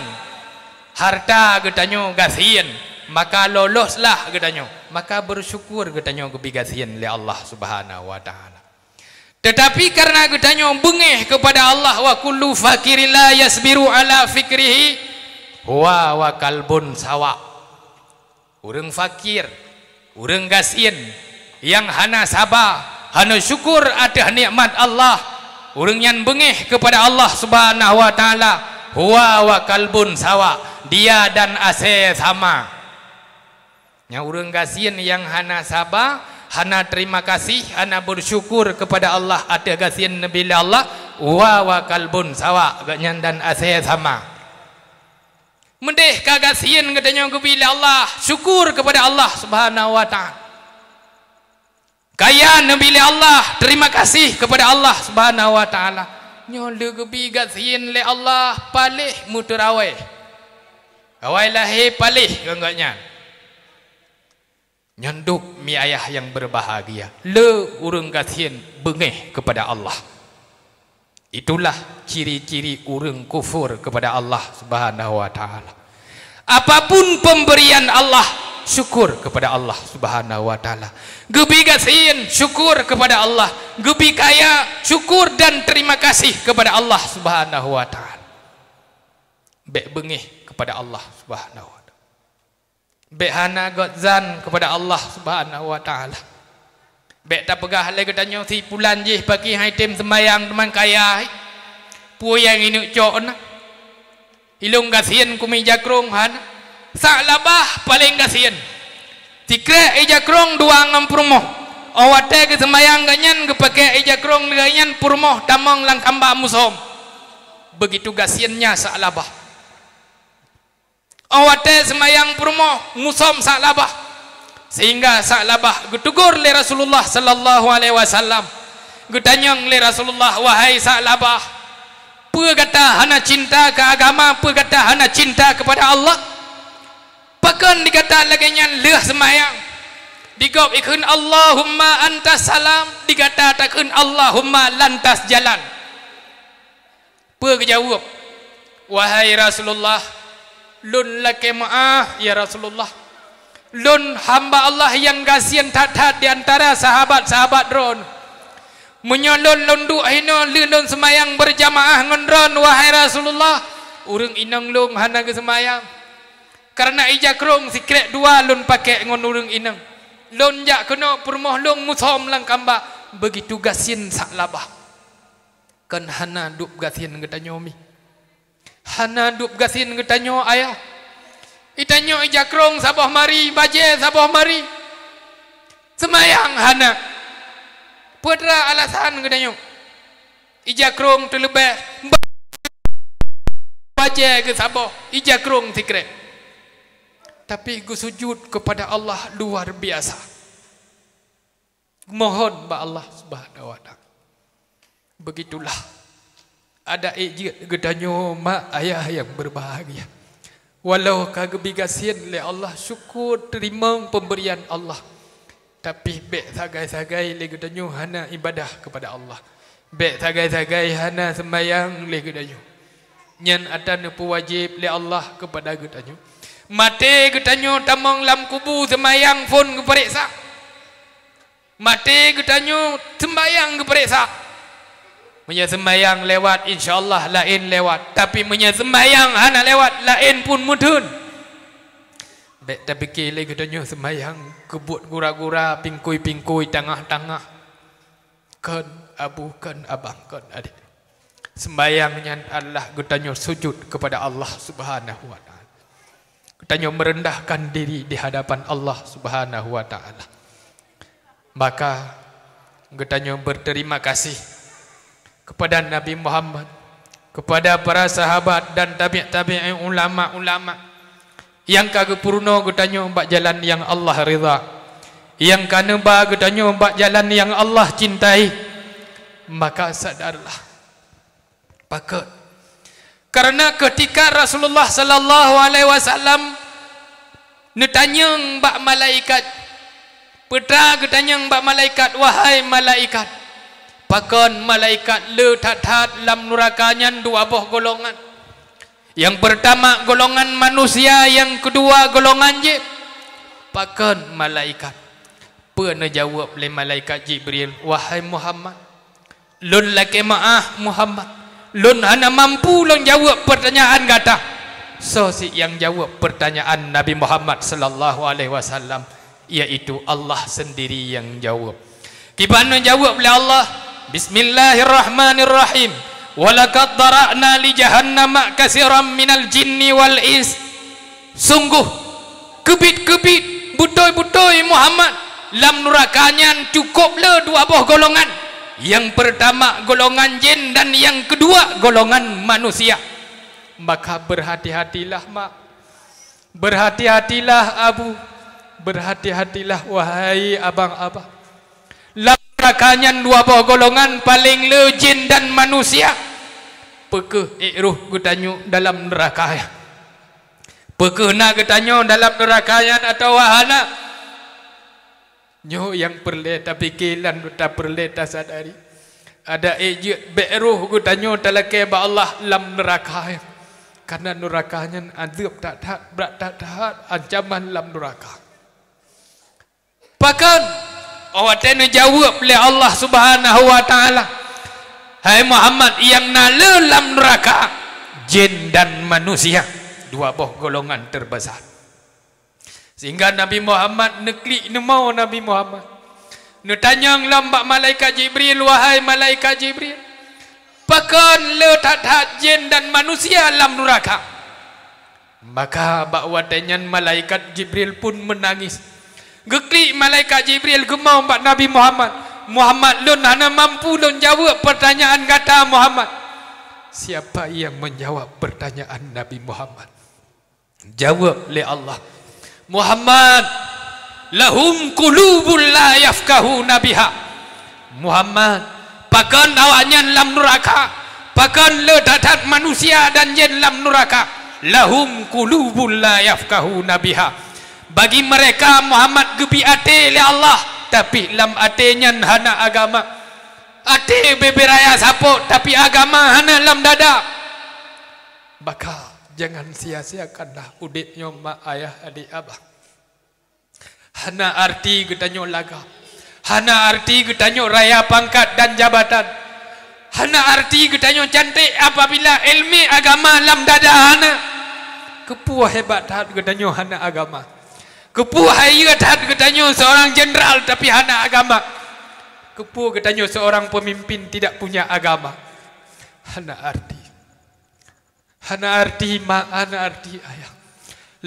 harta geutanyoe gasien, maka loloslah geutanyoe, maka bersyukur geutanyoe geubi gasien lé Allah Subhanahu wa Taala. Tetapi karena geutanyoe beungéh kepada Allah, "Wa kullu fakirin la yasbiru ala fikrihi huwa wa kalbun sawa." Ureuëng fakir, ureuëng gasien nyang hana saba, hana syukur ateueh nikmat Allah, ureuëng nyan beungéh kepada Allah Subhanahu wa Taala, "Huwa wa kalbun sawa," dia dan asée sama. Nyang ureuëng gasien nyang hana saba, hana terima kasih, hana bersyukur kepada Allah ateueh gasien neubi lé Allah, "Huwa wa kalbun sawa," gobnyan dan asée sama. Meudeh ka gasien geutanyoe geubi lé Allah, syukur kepada Allah Subhanahu wa Taala. Kaya neubi lé Allah, terima kasih kepada Allah Subhanahu wa Taala. Nyoe le geubi gasien lé Allah, paléh meuteurawe. Awai lahé paléh ngon gobnyan. Nyan dub mi ayah nyang berbahagia, le ureuëng gasien beungéh kepada Allah. Itulah ciri-ciri ureuëng kufur kepada Allah Subhanahu wa Taala. Apapun pemberian Allah, syukur kepada Allah Subhanahu wa Taala. Geubi gasien, syukur kepada Allah. Geubi kaya, syukur dan terima kasih kepada Allah Subhanahu wa Taala. Bék beungéh kepada Allah Subhanahu wa Taala. Bék hana göt zan kepada Allah Subhanahu wa Taala. Bék tapeugah lé geutanyoe, "Si pulan jih paki hai tem seumayang teuma kaya, hai. Peue nyang ineuk cok na? Ilong gasien keu mi jakrong hana." Sak labah paleng gasien. Sikrek ija krong dua ngon peurumoh. Óh watée geuseumayang gobnyan geupakée ija krong gobnyan peurumoh tamong lam kamba musöm. Begitu gasiennya sak labah. Óh watée seumayang peurumoh, musöm sak labah. Sehingga sak labah geuteugor lé Rasulullah sallallahu alaihi wasallam. Geutanyong lé Rasulullah, "Wahai sak labah, peue gata hana cinta keu agama, peue gata hana cinta kepada Allah? Pakon di gata lagée nyan lheueh seumayang, di gob ikheun, 'Allahumma antas salam,' di gata takheun, 'Allahumma lantas jalan'?" Peue geujaweueb, "Wahai Rasulullah, lôn lakée meuáh, ya Rasulullah. Lôn hamba Allah nyang gasien that-that di antara sahabat-sahabat droen. Meunyoe lôn, lôn duek hinoe lheueh lôn seumayang beurjamaah ngon droen, wahai Rasulullah, ureuëng inong lôn hana geuseumayang. Kareuna ija krong sikrek dua lôn pakée ngon ureuëng inong. Lôn jak keunoe peurumoh lôn musöm lam kamba, begitu gasien sak labah." Kon hana dub gasien geutanyoe mi. Hana dub gasien geutanyoe ayah. Itanyoe ija krong saboh mari, bajée saboh mari. Seumayang hana. Peue teuma alasan geutanyoe? Ija krong teuleubeh, bajée geusaboh, ija krong sikrek. Tapi geusujut kepada Allah luar biasa. Mohon bak Allah Subhanahu wa Taala. Begitulah adak ék jeuet geutanyoe mak ayah nyang berbahagia. Walau ka geubi gasien lé Allah, syukur teurimong pemberian Allah, tapi bék sagai-sagai lé geutanyoe hana ibadah kepada Allah. Bék sagai-sagai hana seumayang lé geutanyoe. Nyan atra neupeuwajéb lé Allah keupada geutanyoe. Maté geutanyoe tamong lam kubu seumayang phon geupareksa. Maté geutanyoe seumayang geupareksa. Meunyoe seumayang lewat, insya Allah laén lewat. Tapi meunyoe seumayang hana lewat, laén phon meutheun. Bék tapike lé geutanyoe seumayang keubuet gura-gura, pingkui-pingkui, tangah-tangah. Kon abu, kon abang, kon adék. Seumayang nyan adalah geutanyoe sujud keupada Allah Subhanahu wa Ta'ala. Geutanyoe meurendahkan diri di hadapan Allah Subhanahu wa Ta'ala. Maka geutanyoe berterima kasih keupada Nabi Muhammad, keupada para sahabat dan tabi'-tabi'in, ulama-ulama nyang ka geupeurunoe geutanyoe bak jalan nyang Allah ridha, nyang ka neuba geutanyoe bak jalan nyang Allah cintai, maka sadarlah. Pakon? Karena ketika Rasulullah sallallahu alaihi wasallam neutanyong bak malaikat, peue teuma geutanyong bak malaikat, "Wahai malaikat, pakon malaikat le that-that lam nuraka nyan dua boh golongan?" Nyang peurtama golongan manusia, nyang keudua golongan jin. Pakon malaikat? Peue neujaweueb lé malaikat Jibril, "Wahai Muhammad, lôn lakée meuáh Muhammad, lôn hana mampu lôn jaweueb peurtanyaan gata." Soe sit nyang jaweueb peurtanyaan Nabi Muhammad sallallahu alaihi wasallam? Yaitu Allah sendiri nyang jaweueb. Kiban neujaweueb lé Allah, "Bismillahirrahmanirrahim. Walaqad dzara'na li jahannama katsiran minal jinni wal ins." Sungguh, keubiet-keubiet, beutôi-beutôi Muhammad, lam nuraka nyan cukôp le dua boh golongan. Nyang peurtama golongan jin dan nyang keudua golongan manusia. Maka berhati-hatilah, mak. Berhati-hatilah, abu, berhati-hatilah, wahai abang-abang. Lam nuraka nyan dua boh golongan, paleng le jin dan manusia. Peu kheueh ék roh geutanyoe dalam nuraka nyan? Peu kheueh na geutanyoe dalam nuraka nyan atawa hana? Nyoe nyang peureulée tapike dan tapeureulée tasadari. Adak ék jeuet bék roh geutanyoe talakée bak Allah lam nuraka nyan. Karena nuraka nyan azeub that-that, brat that-that ancaman lam nuraka. Pakon? Watée neujaweueb lé Allah Subhanahu wa Ta'ala, "Hai Muhammad, nyang na le lam nuraka, jin dan manusia, dua boh golongan terbesar." Sehingga Nabi Muhammad neuklik neumoe Nabi Muhammad. Neutanyong lom bak malaikat Jibril, "Wahai malaikat Jibril, pakon le that-that jin dan manusia lam nuraka?" Maka bak watée nyan malaikat Jibril pun meunangis. Geuklik malaikat Jibril geumoe bak Nabi Muhammad, "Muhammad, lôn hana mampu lôn jaweueb peurtanyaan gata, Muhammad." Siapa yang menjawab pertanyaan Nabi Muhammad? Jaweueb lé Allah, "Muhammad, lahum qulubun la yafqahuna biha." Muhammad, pakon awaknyan lam nuraka? Pakon le that-that manusia dan jin lam nuraka? "Lahum qulubun la yafqahuna biha." Bagi mereka, Muhammad, geubri até lé Allah, tapi lam até nyan hana agama. Até beubeuraya sapot, tapi agama hana lam dada. Maka jangan sia-siakanlah udeb nyoe, mak, ayah, adik, abah. Hana arti geutanyoe lagak. Hana arti geutanyoe raya pangkat dan jabatan. Hana arti geutanyoe cantik apabila ilmu agama lam dada hana. Keupeue hebat that geutanyoe hana agama? Keupeue hayeu that geutanyoe seorang jenderal tapi hana agama? Keupeue geutanyoe seorang pemimpin tidak punya agama? Hana arti. Hana arti, mak, hana arti, ayah.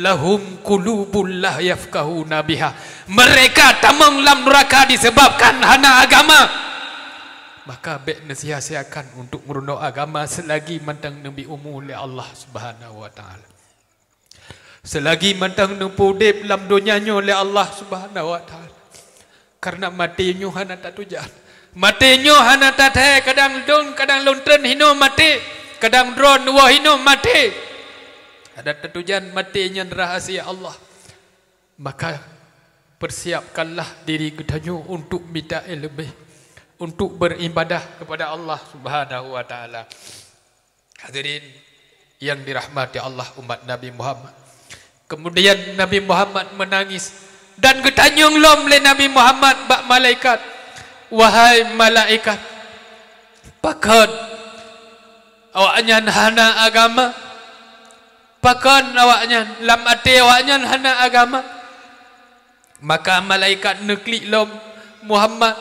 "Lahum qulubun la yafqahuna biha." Mereka tamong lam nuraka disebabkan hana agama. Maka bék neusia-siakan untuk meurunoe agama selagi mantong neubri umu lé Allah Subhanahu wa Ta'ala. Selagi mantong neupeudeb lam donya nyoe lé Allah Subhanahu wa Ta'ala. Karena maté nyoe hana tatujan. Maté nyoe hana tathée, kadang lôn, kadang lôn treun hinoe maté, kadang droeneuh woe hinoe maté. Hana tatujan, maté nyan rahasia Allah. Maka persiapkanlah diri geutanyoe untuk mita ileumé. untuk beribadah kepada Allah Subhanahu wa Ta'ala. Hadirin yang dirahmati Allah, umat Nabi Muhammad. Kemudian Nabi Muhammad menangis dan geutanyong lom lé Nabi Muhammad bak malaikat, "Wahai malaikat, pakon awaknyan hana agama? Pakon awaknyan, lam até awaknyan hana agama?" Maka malaikat neuklik lom, "Muhammad,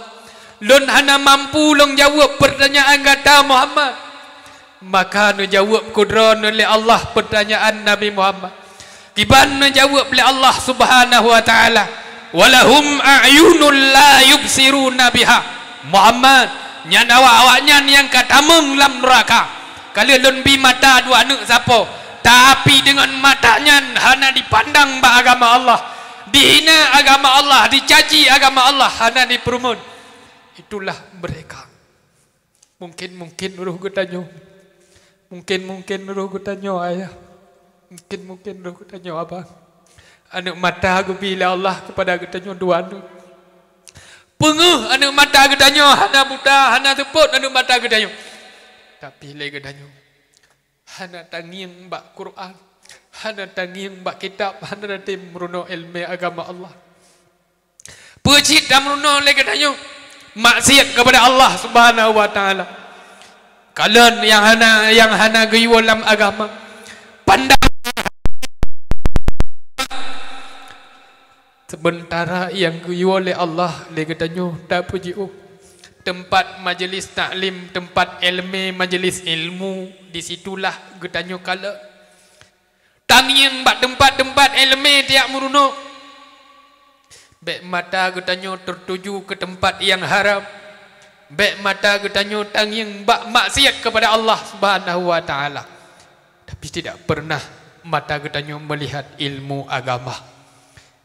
lôn hana mampu lôn jaweueb peurtanyaan gata, Muhammad." Maka neujaweueb keudroe neuh lé Allah peurtanyaan Nabi Muhammad. Kiban neujaweueb lé Allah Subhanahu wa Ta'ala, "Walahum a'yunun la yubsiruna biha." Muhammad, nyan awak-awaknyan nyang ka tamong lam nuraka. Ka lheueh lôn bi mata dua aneuk sapo, tapi deungon mata nyan hana dipandang bak agama Allah, dihina agama Allah, dicaci agama Allah, hana dipeureumeun. Itulah mereka. Mungkin-mungkin roh geutanyoe. Mungkin-mungkin roh geutanyoe, ayah. Mungkin-mungkin roh geutanyoe, abang. Aneuk mata geubi lé Allah kepada geutanyoe dua aneuk. Peungeuh aneuk mata geutanyoe, hana buta, hana seupôt aneuk mata geutanyoe. Tapi lé geutanyoe hana tangieng bak Quran, hana tangieng bak kitab, hana tem meurunoe ileumèe agama Allah. Peue cit tameurunoe lé geutanyoe? Maksiat kepada Allah Subhanahu wa Ta'ala. Kalon nyang hana, nyang hana geuyue lam agama. Pandang. Sementara nyang geuyue lé Allah lé geutanyoe tapeujiôh. Teumpat majlis taklim, teumpat ileumèe, majlis ilmu, di situlah geutanyoe kalon. Tangieng bak teumpat-teumpat ileumèe tiep meurunoe. Bèk mata geutanyoe teutuju keu teumpat nyang haram. Bèk mata geutanyoe tangieng bak maksiat kepada Allah Subhanahu wa Ta'ala. Tapi tidak pernah mata geutanyoe melihat ilmu agama.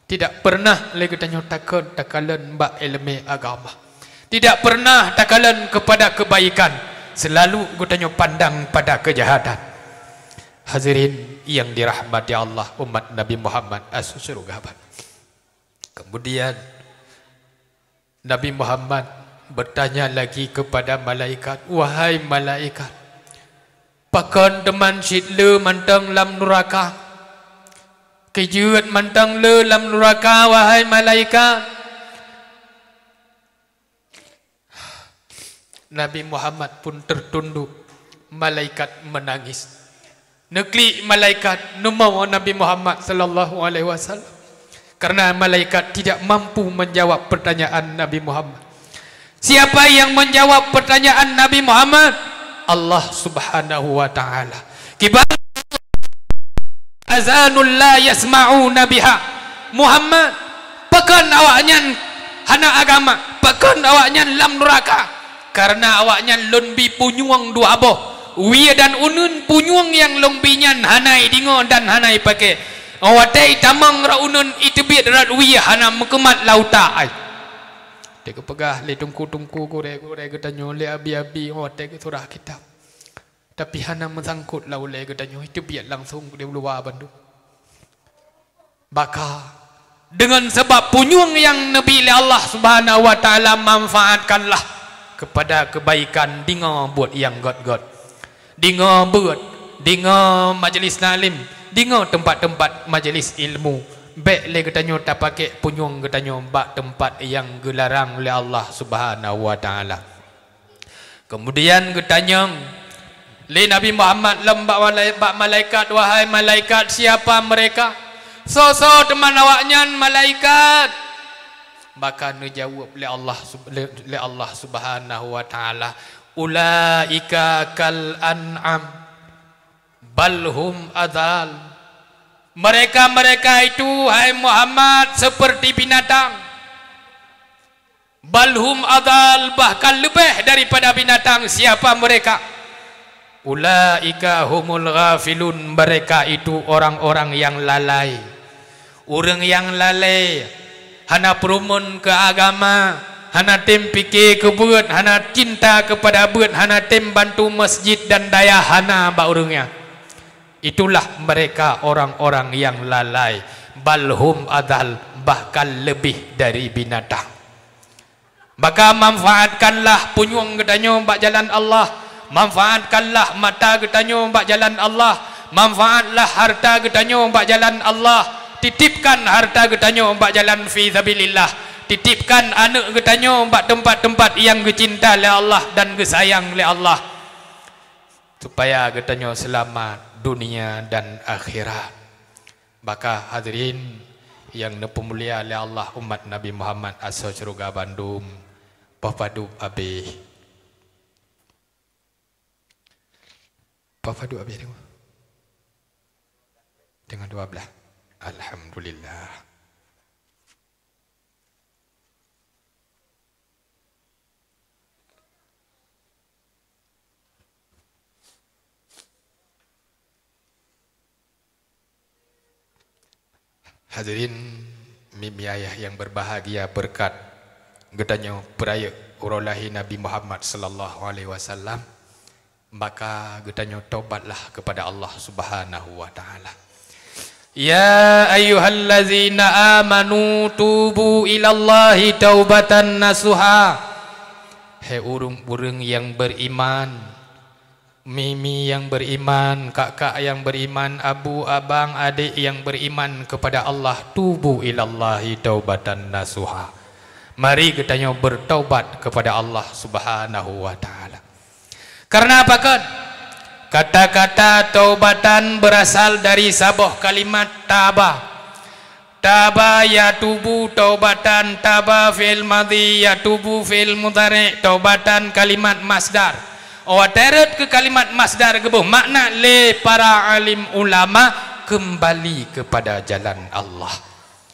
Tidak pernah lé geutanyoe takon takalon bak ileumèe agama. Tidak pernah takalon kepada kebaikan. Selalu geutanyoe pandang pada kejahatan. Hadirin yang dirahmati Allah, umat Nabi Muhammad as-, surga ban. Kemudian Nabi Muhammad bertanya lagi kepada malaikat, "Wahai malaikat, pakon teuma cit le mantong lam nuraka? Keujeuet mantong le lam nuraka, wahai malaikat?" Nabi Muhammad pun tertunduk, malaikat menangis. Neuklik malaikat, neumoe Nabi Muhammad sallallahu alaihi wasallam. Karena malaikat tidak mampu menjawab pertanyaan Nabi Muhammad. Siapa yang menjawab pertanyaan Nabi Muhammad? Allah Subhanahu wa Ta'ala. Kiban azanul la yasma'una biha. Muhammad, pakon awaknyan hana agama? Pakon awaknyan lam nuraka? Karena awaknyan lôn bi punyueng dua boh. Wie dan uneuen, punyueng nyang lôn bi nyan hana ideungoe dan hana ipakè. Watèe itamong rot uneuen, iteubiet rot wie, hana meukeumat lam utak ai. Watèe geupeugah lé teungku-teungku, gurèe-gurèe geutanyoe, lé abi-abi, watèe geusurah kitab. Tapi hana meusangkot lam ulèe geutanyoe, iteubiet langsông di luwa bandum. Maka, deungon sabab punyueng nyang neubi lé Allah Subhanahu wa Ta'ala, manfaatkanlah kepada kebaikan, deungoe buet nyang gèt-gèt. Deungoe buet, deungoe majlis taklim, deungoe teumpat-teumpat majlis ilmu. Bèk lé geutanyoe tapakè punyueng geutanyoe bak teumpat nyang geularang lé Allah Subhanahu wa Ta'ala. Keumudian geutanyong lé Nabi Muhammad lom bak malai-, bak malaikat, "Wahai malaikat, siapa mereka? Soe-soe teuma awaknyan, malaikat?" Maka neujaweueb lé Allah sub-, lé, lé Allah Subhanahu wa Ta'ala, "Ulaika kal an'am, bal hum adhal." Mereka-mereka itu, hai Muhammad, seperti binatang. Bal hum adhal, bahkan leubeh daripada binatang. Siapa mereka? Ulaika humul ghafilun, mereka itu orang-orang yang lalai. Ureuëng nyang lalai, hana peurumeun keu agama, hana tem pike keu beuet, hana cinta kepada beuet, hana tem bantu masjid dan dayah, hana bak ureuëng nyan. Itulah mereka orang-orang yang lalai. Bal hum adhal, bahkan lebih dari binatang. Maka manfaatkanlah punyueng geutanyoe bak jalan Allah, manfaatkanlah mata geutanyoe bak jalan Allah, manfaatlah harta geutanyoe bak jalan Allah, titipkan harta geutanyoe bak jalan fi sabilillah, titipkan aneuk geutanyoe bak teumpat-teumpat nyang geucinta lé Allah dan geusayang lé Allah, supaya geutanyoe seulamat dunia dan akhirat. Maka hadirin nyang neupeumulia lé Allah, umat Nabi Muhammad asoe syeuruga bandum, poh padub abéh. Poh padub abéh deungoe? Teungoh dua blaih. Alhamdulillah. Hadirin, mi-, mi ayah nyang berbahagia, beureukat geutanyoe peurayeuk uroe lahé Nabi Muhammad sallallahu alaihi wasallam, maka geutanyoe tobatlah kepada Allah Subhanahu wa Ta'ala. Ya ayyuhallazina amanu tubu ilallahi taubatan nasuha. Hai ureuëng-ureuëng nyang beriman, mimi nyang beriman, kakak nyang beriman, abu, abang, adek nyang beriman kepada Allah, tubu ilallahi taubatan nasuha. Mari geutanyoe bertaubat kepada Allah Subhanahu wa Ta'ala. Karena apa kan? Kata-kata taubatan berasal dari saboh kalimat taba. Taba yatubu taubatan, taba fi'il madhi, yatubu fi'il mudhari, taubatan kalimat masdar. Watée rot keu kalimat masdar geuboh makna lé para alim ulama kembali kepada jalan Allah.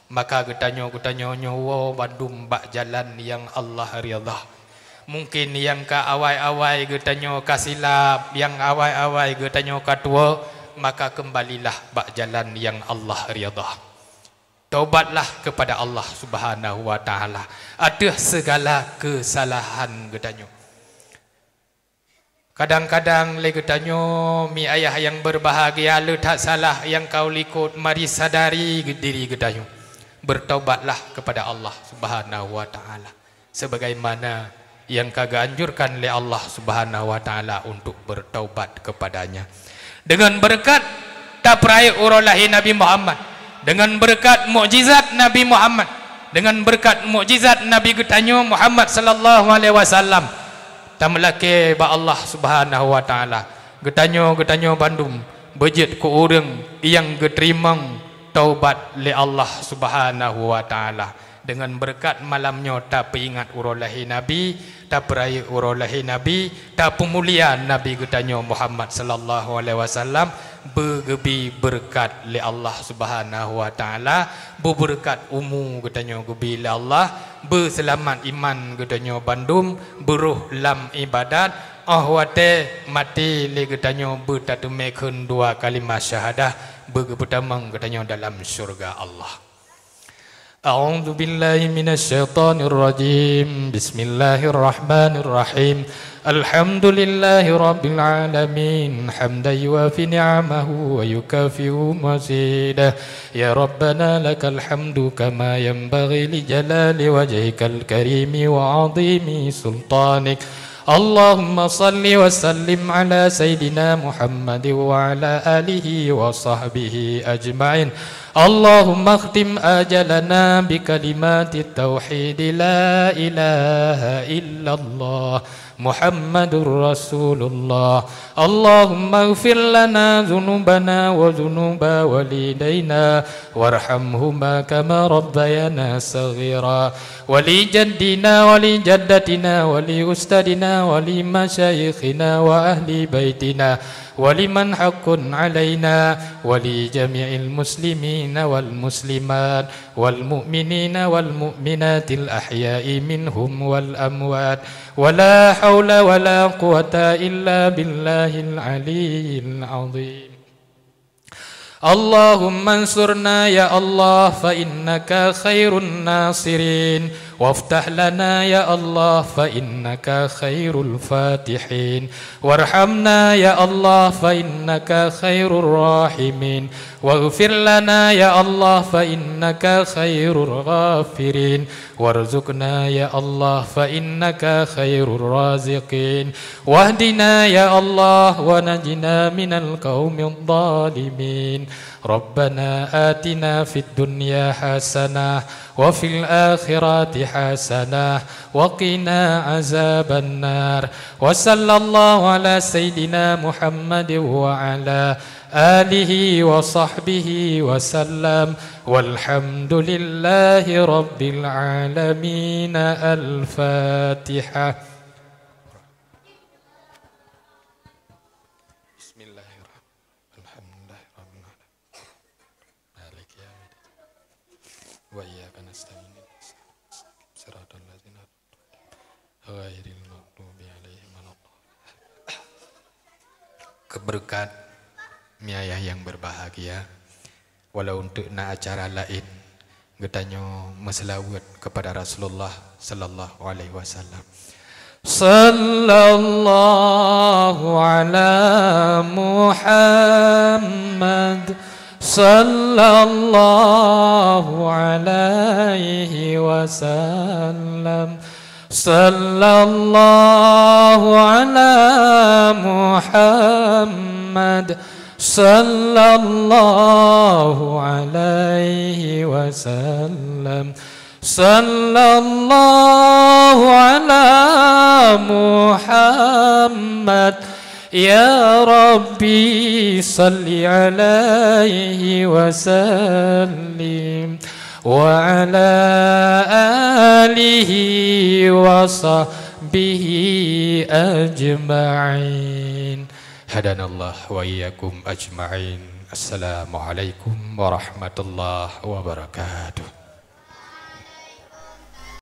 Maka geutanyoe, geutanyoe nyoe woe bandum bak jalan nyang Allah ridha. Mungkin nyang ka awai-awai geutanyoe ka silap, nyang awai-awai geutanyoe ka tuwoe, maka kembalilah bak jalan nyang Allah ridha. Tobatlah kepada Allah Subhanahu wa Ta'ala ateueh segala kesalahan geutanyoe. Kadang-kadang lé geutanyoe, mi ayah nyang berbahagia, le that salah nyang ka likot, mari sadari diri geutanyoe. Bertobatlah kepada Allah Subhanahu wa Ta'ala. Sebagaimana nyang ka geuanjurkan lé Allah Subhanahu wa Ta'ala untuk bertaubat kepada-Nya. Dengan berkat tapeurayeuk uroe lahé Nabi Muhammad, dengan berkat mukjizat Nabi Muhammad, dengan berkat mukjizat Nabi geutanyoe Muhammad sallallahu alaihi wasallam, tameulakée bak Allah Subhanahu wa Ta'ala, geutanyoe, geutanyoe bandum beujeuet keu ureuëng nyang geuteurimong taubat lé Allah Subhanahu wa Ta'ala. Dengan berkat malam nyoe tapeuingat uroe lahé Nabi, tapeurayeuk uroe lahé Nabi, tapeumulia Nabi geutanyoe Muhammad sallallahu alaihi wasallam, beugeubi beureukat lé Allah Subhanahu wa Ta'ala, beubeureukat umu geutanyoe geubi lé Allah, beuseulamat iman geutanyoe bandum, beuroh lam iébadat, óh watée maté lé geutanyoe beutateumé kheun dua kalimah syahadah, beugeupeutamong geutanyoe dalam syeuruga Allah. أعوذ بالله من الشيطان الرجيم. بسم الله الرحمن الرحيم. الحمد لله رب العالمين، حمدا يوافي نعمه ويكافئ مزيده. يا ربنا لك الحمد كما ينبغي لجلال وجهك الكريم وعظيم سلطانك. اللهم صل وسلم على سيدنا محمد وعلى آله وصحبه أجمعين. اللهم اختم آجالنا بكلمات التوحيد لا إله إلا الله محمد رسول الله. اللهم اغفر لنا ذنوبنا وذنوب والدينا وارحمهما كما ربيانا صغيرا. ولجدنا ولجدتنا ولأستاذنا ولمشايخنا وأهل بيتنا ولمن حق علينا ولجميع المسلمين والمسلمات والمؤمنين والمؤمنات الأحياء منهم والأموات. ولا حول ولا قوة إلا بالله العلي العظيم. اللهم انصرنا يا الله فإنك خير الناصرين، وافتح لنا يا الله فإنك خير الفاتحين، وارحمنا يا الله فإنك خير الراحمين، واغفر لنا يا الله فإنك خير الغافرين، وارزقنا يا الله فإنك خير الرازقين، واهدنا يا الله ونجنا من القوم الظالمين. ربنا آتنا في الدنيا حسنة وفي الآخرة حسنة وقنا عذاب النار. وصلى الله على سيدنا محمد وعلى آله وصحبه وسلم. والحمد لله رب العالمين. الفاتحة. بسم الله الرحمن الرحيم. الحمد لله رب العالمين. مالك يوم الدين. وإياك نستعين. صراط الذين أنعمت عليهم غير المغضوب عليهم ولا الضالين. Keubeureukat mi ayah nyang beubahgia, walau eunteuk na acara laén, geutanyoe meuseulaweuet keupada Rasulullah sallallahu alaihi wasallam. Sallallahu ala Muhammad, sallallahu alaihi wasallam. Sallallahu ala Muhammad, sallallahu alaihi wasallam. Sallallahu ala Muhammad, ya Rabbi salli alaihi wasallim, wa ala alihi wa sahbihi ajma'in. Hadanallah wa iyyakum ajma'in. Assalamualaikum warahmatullahi wabarakatuh.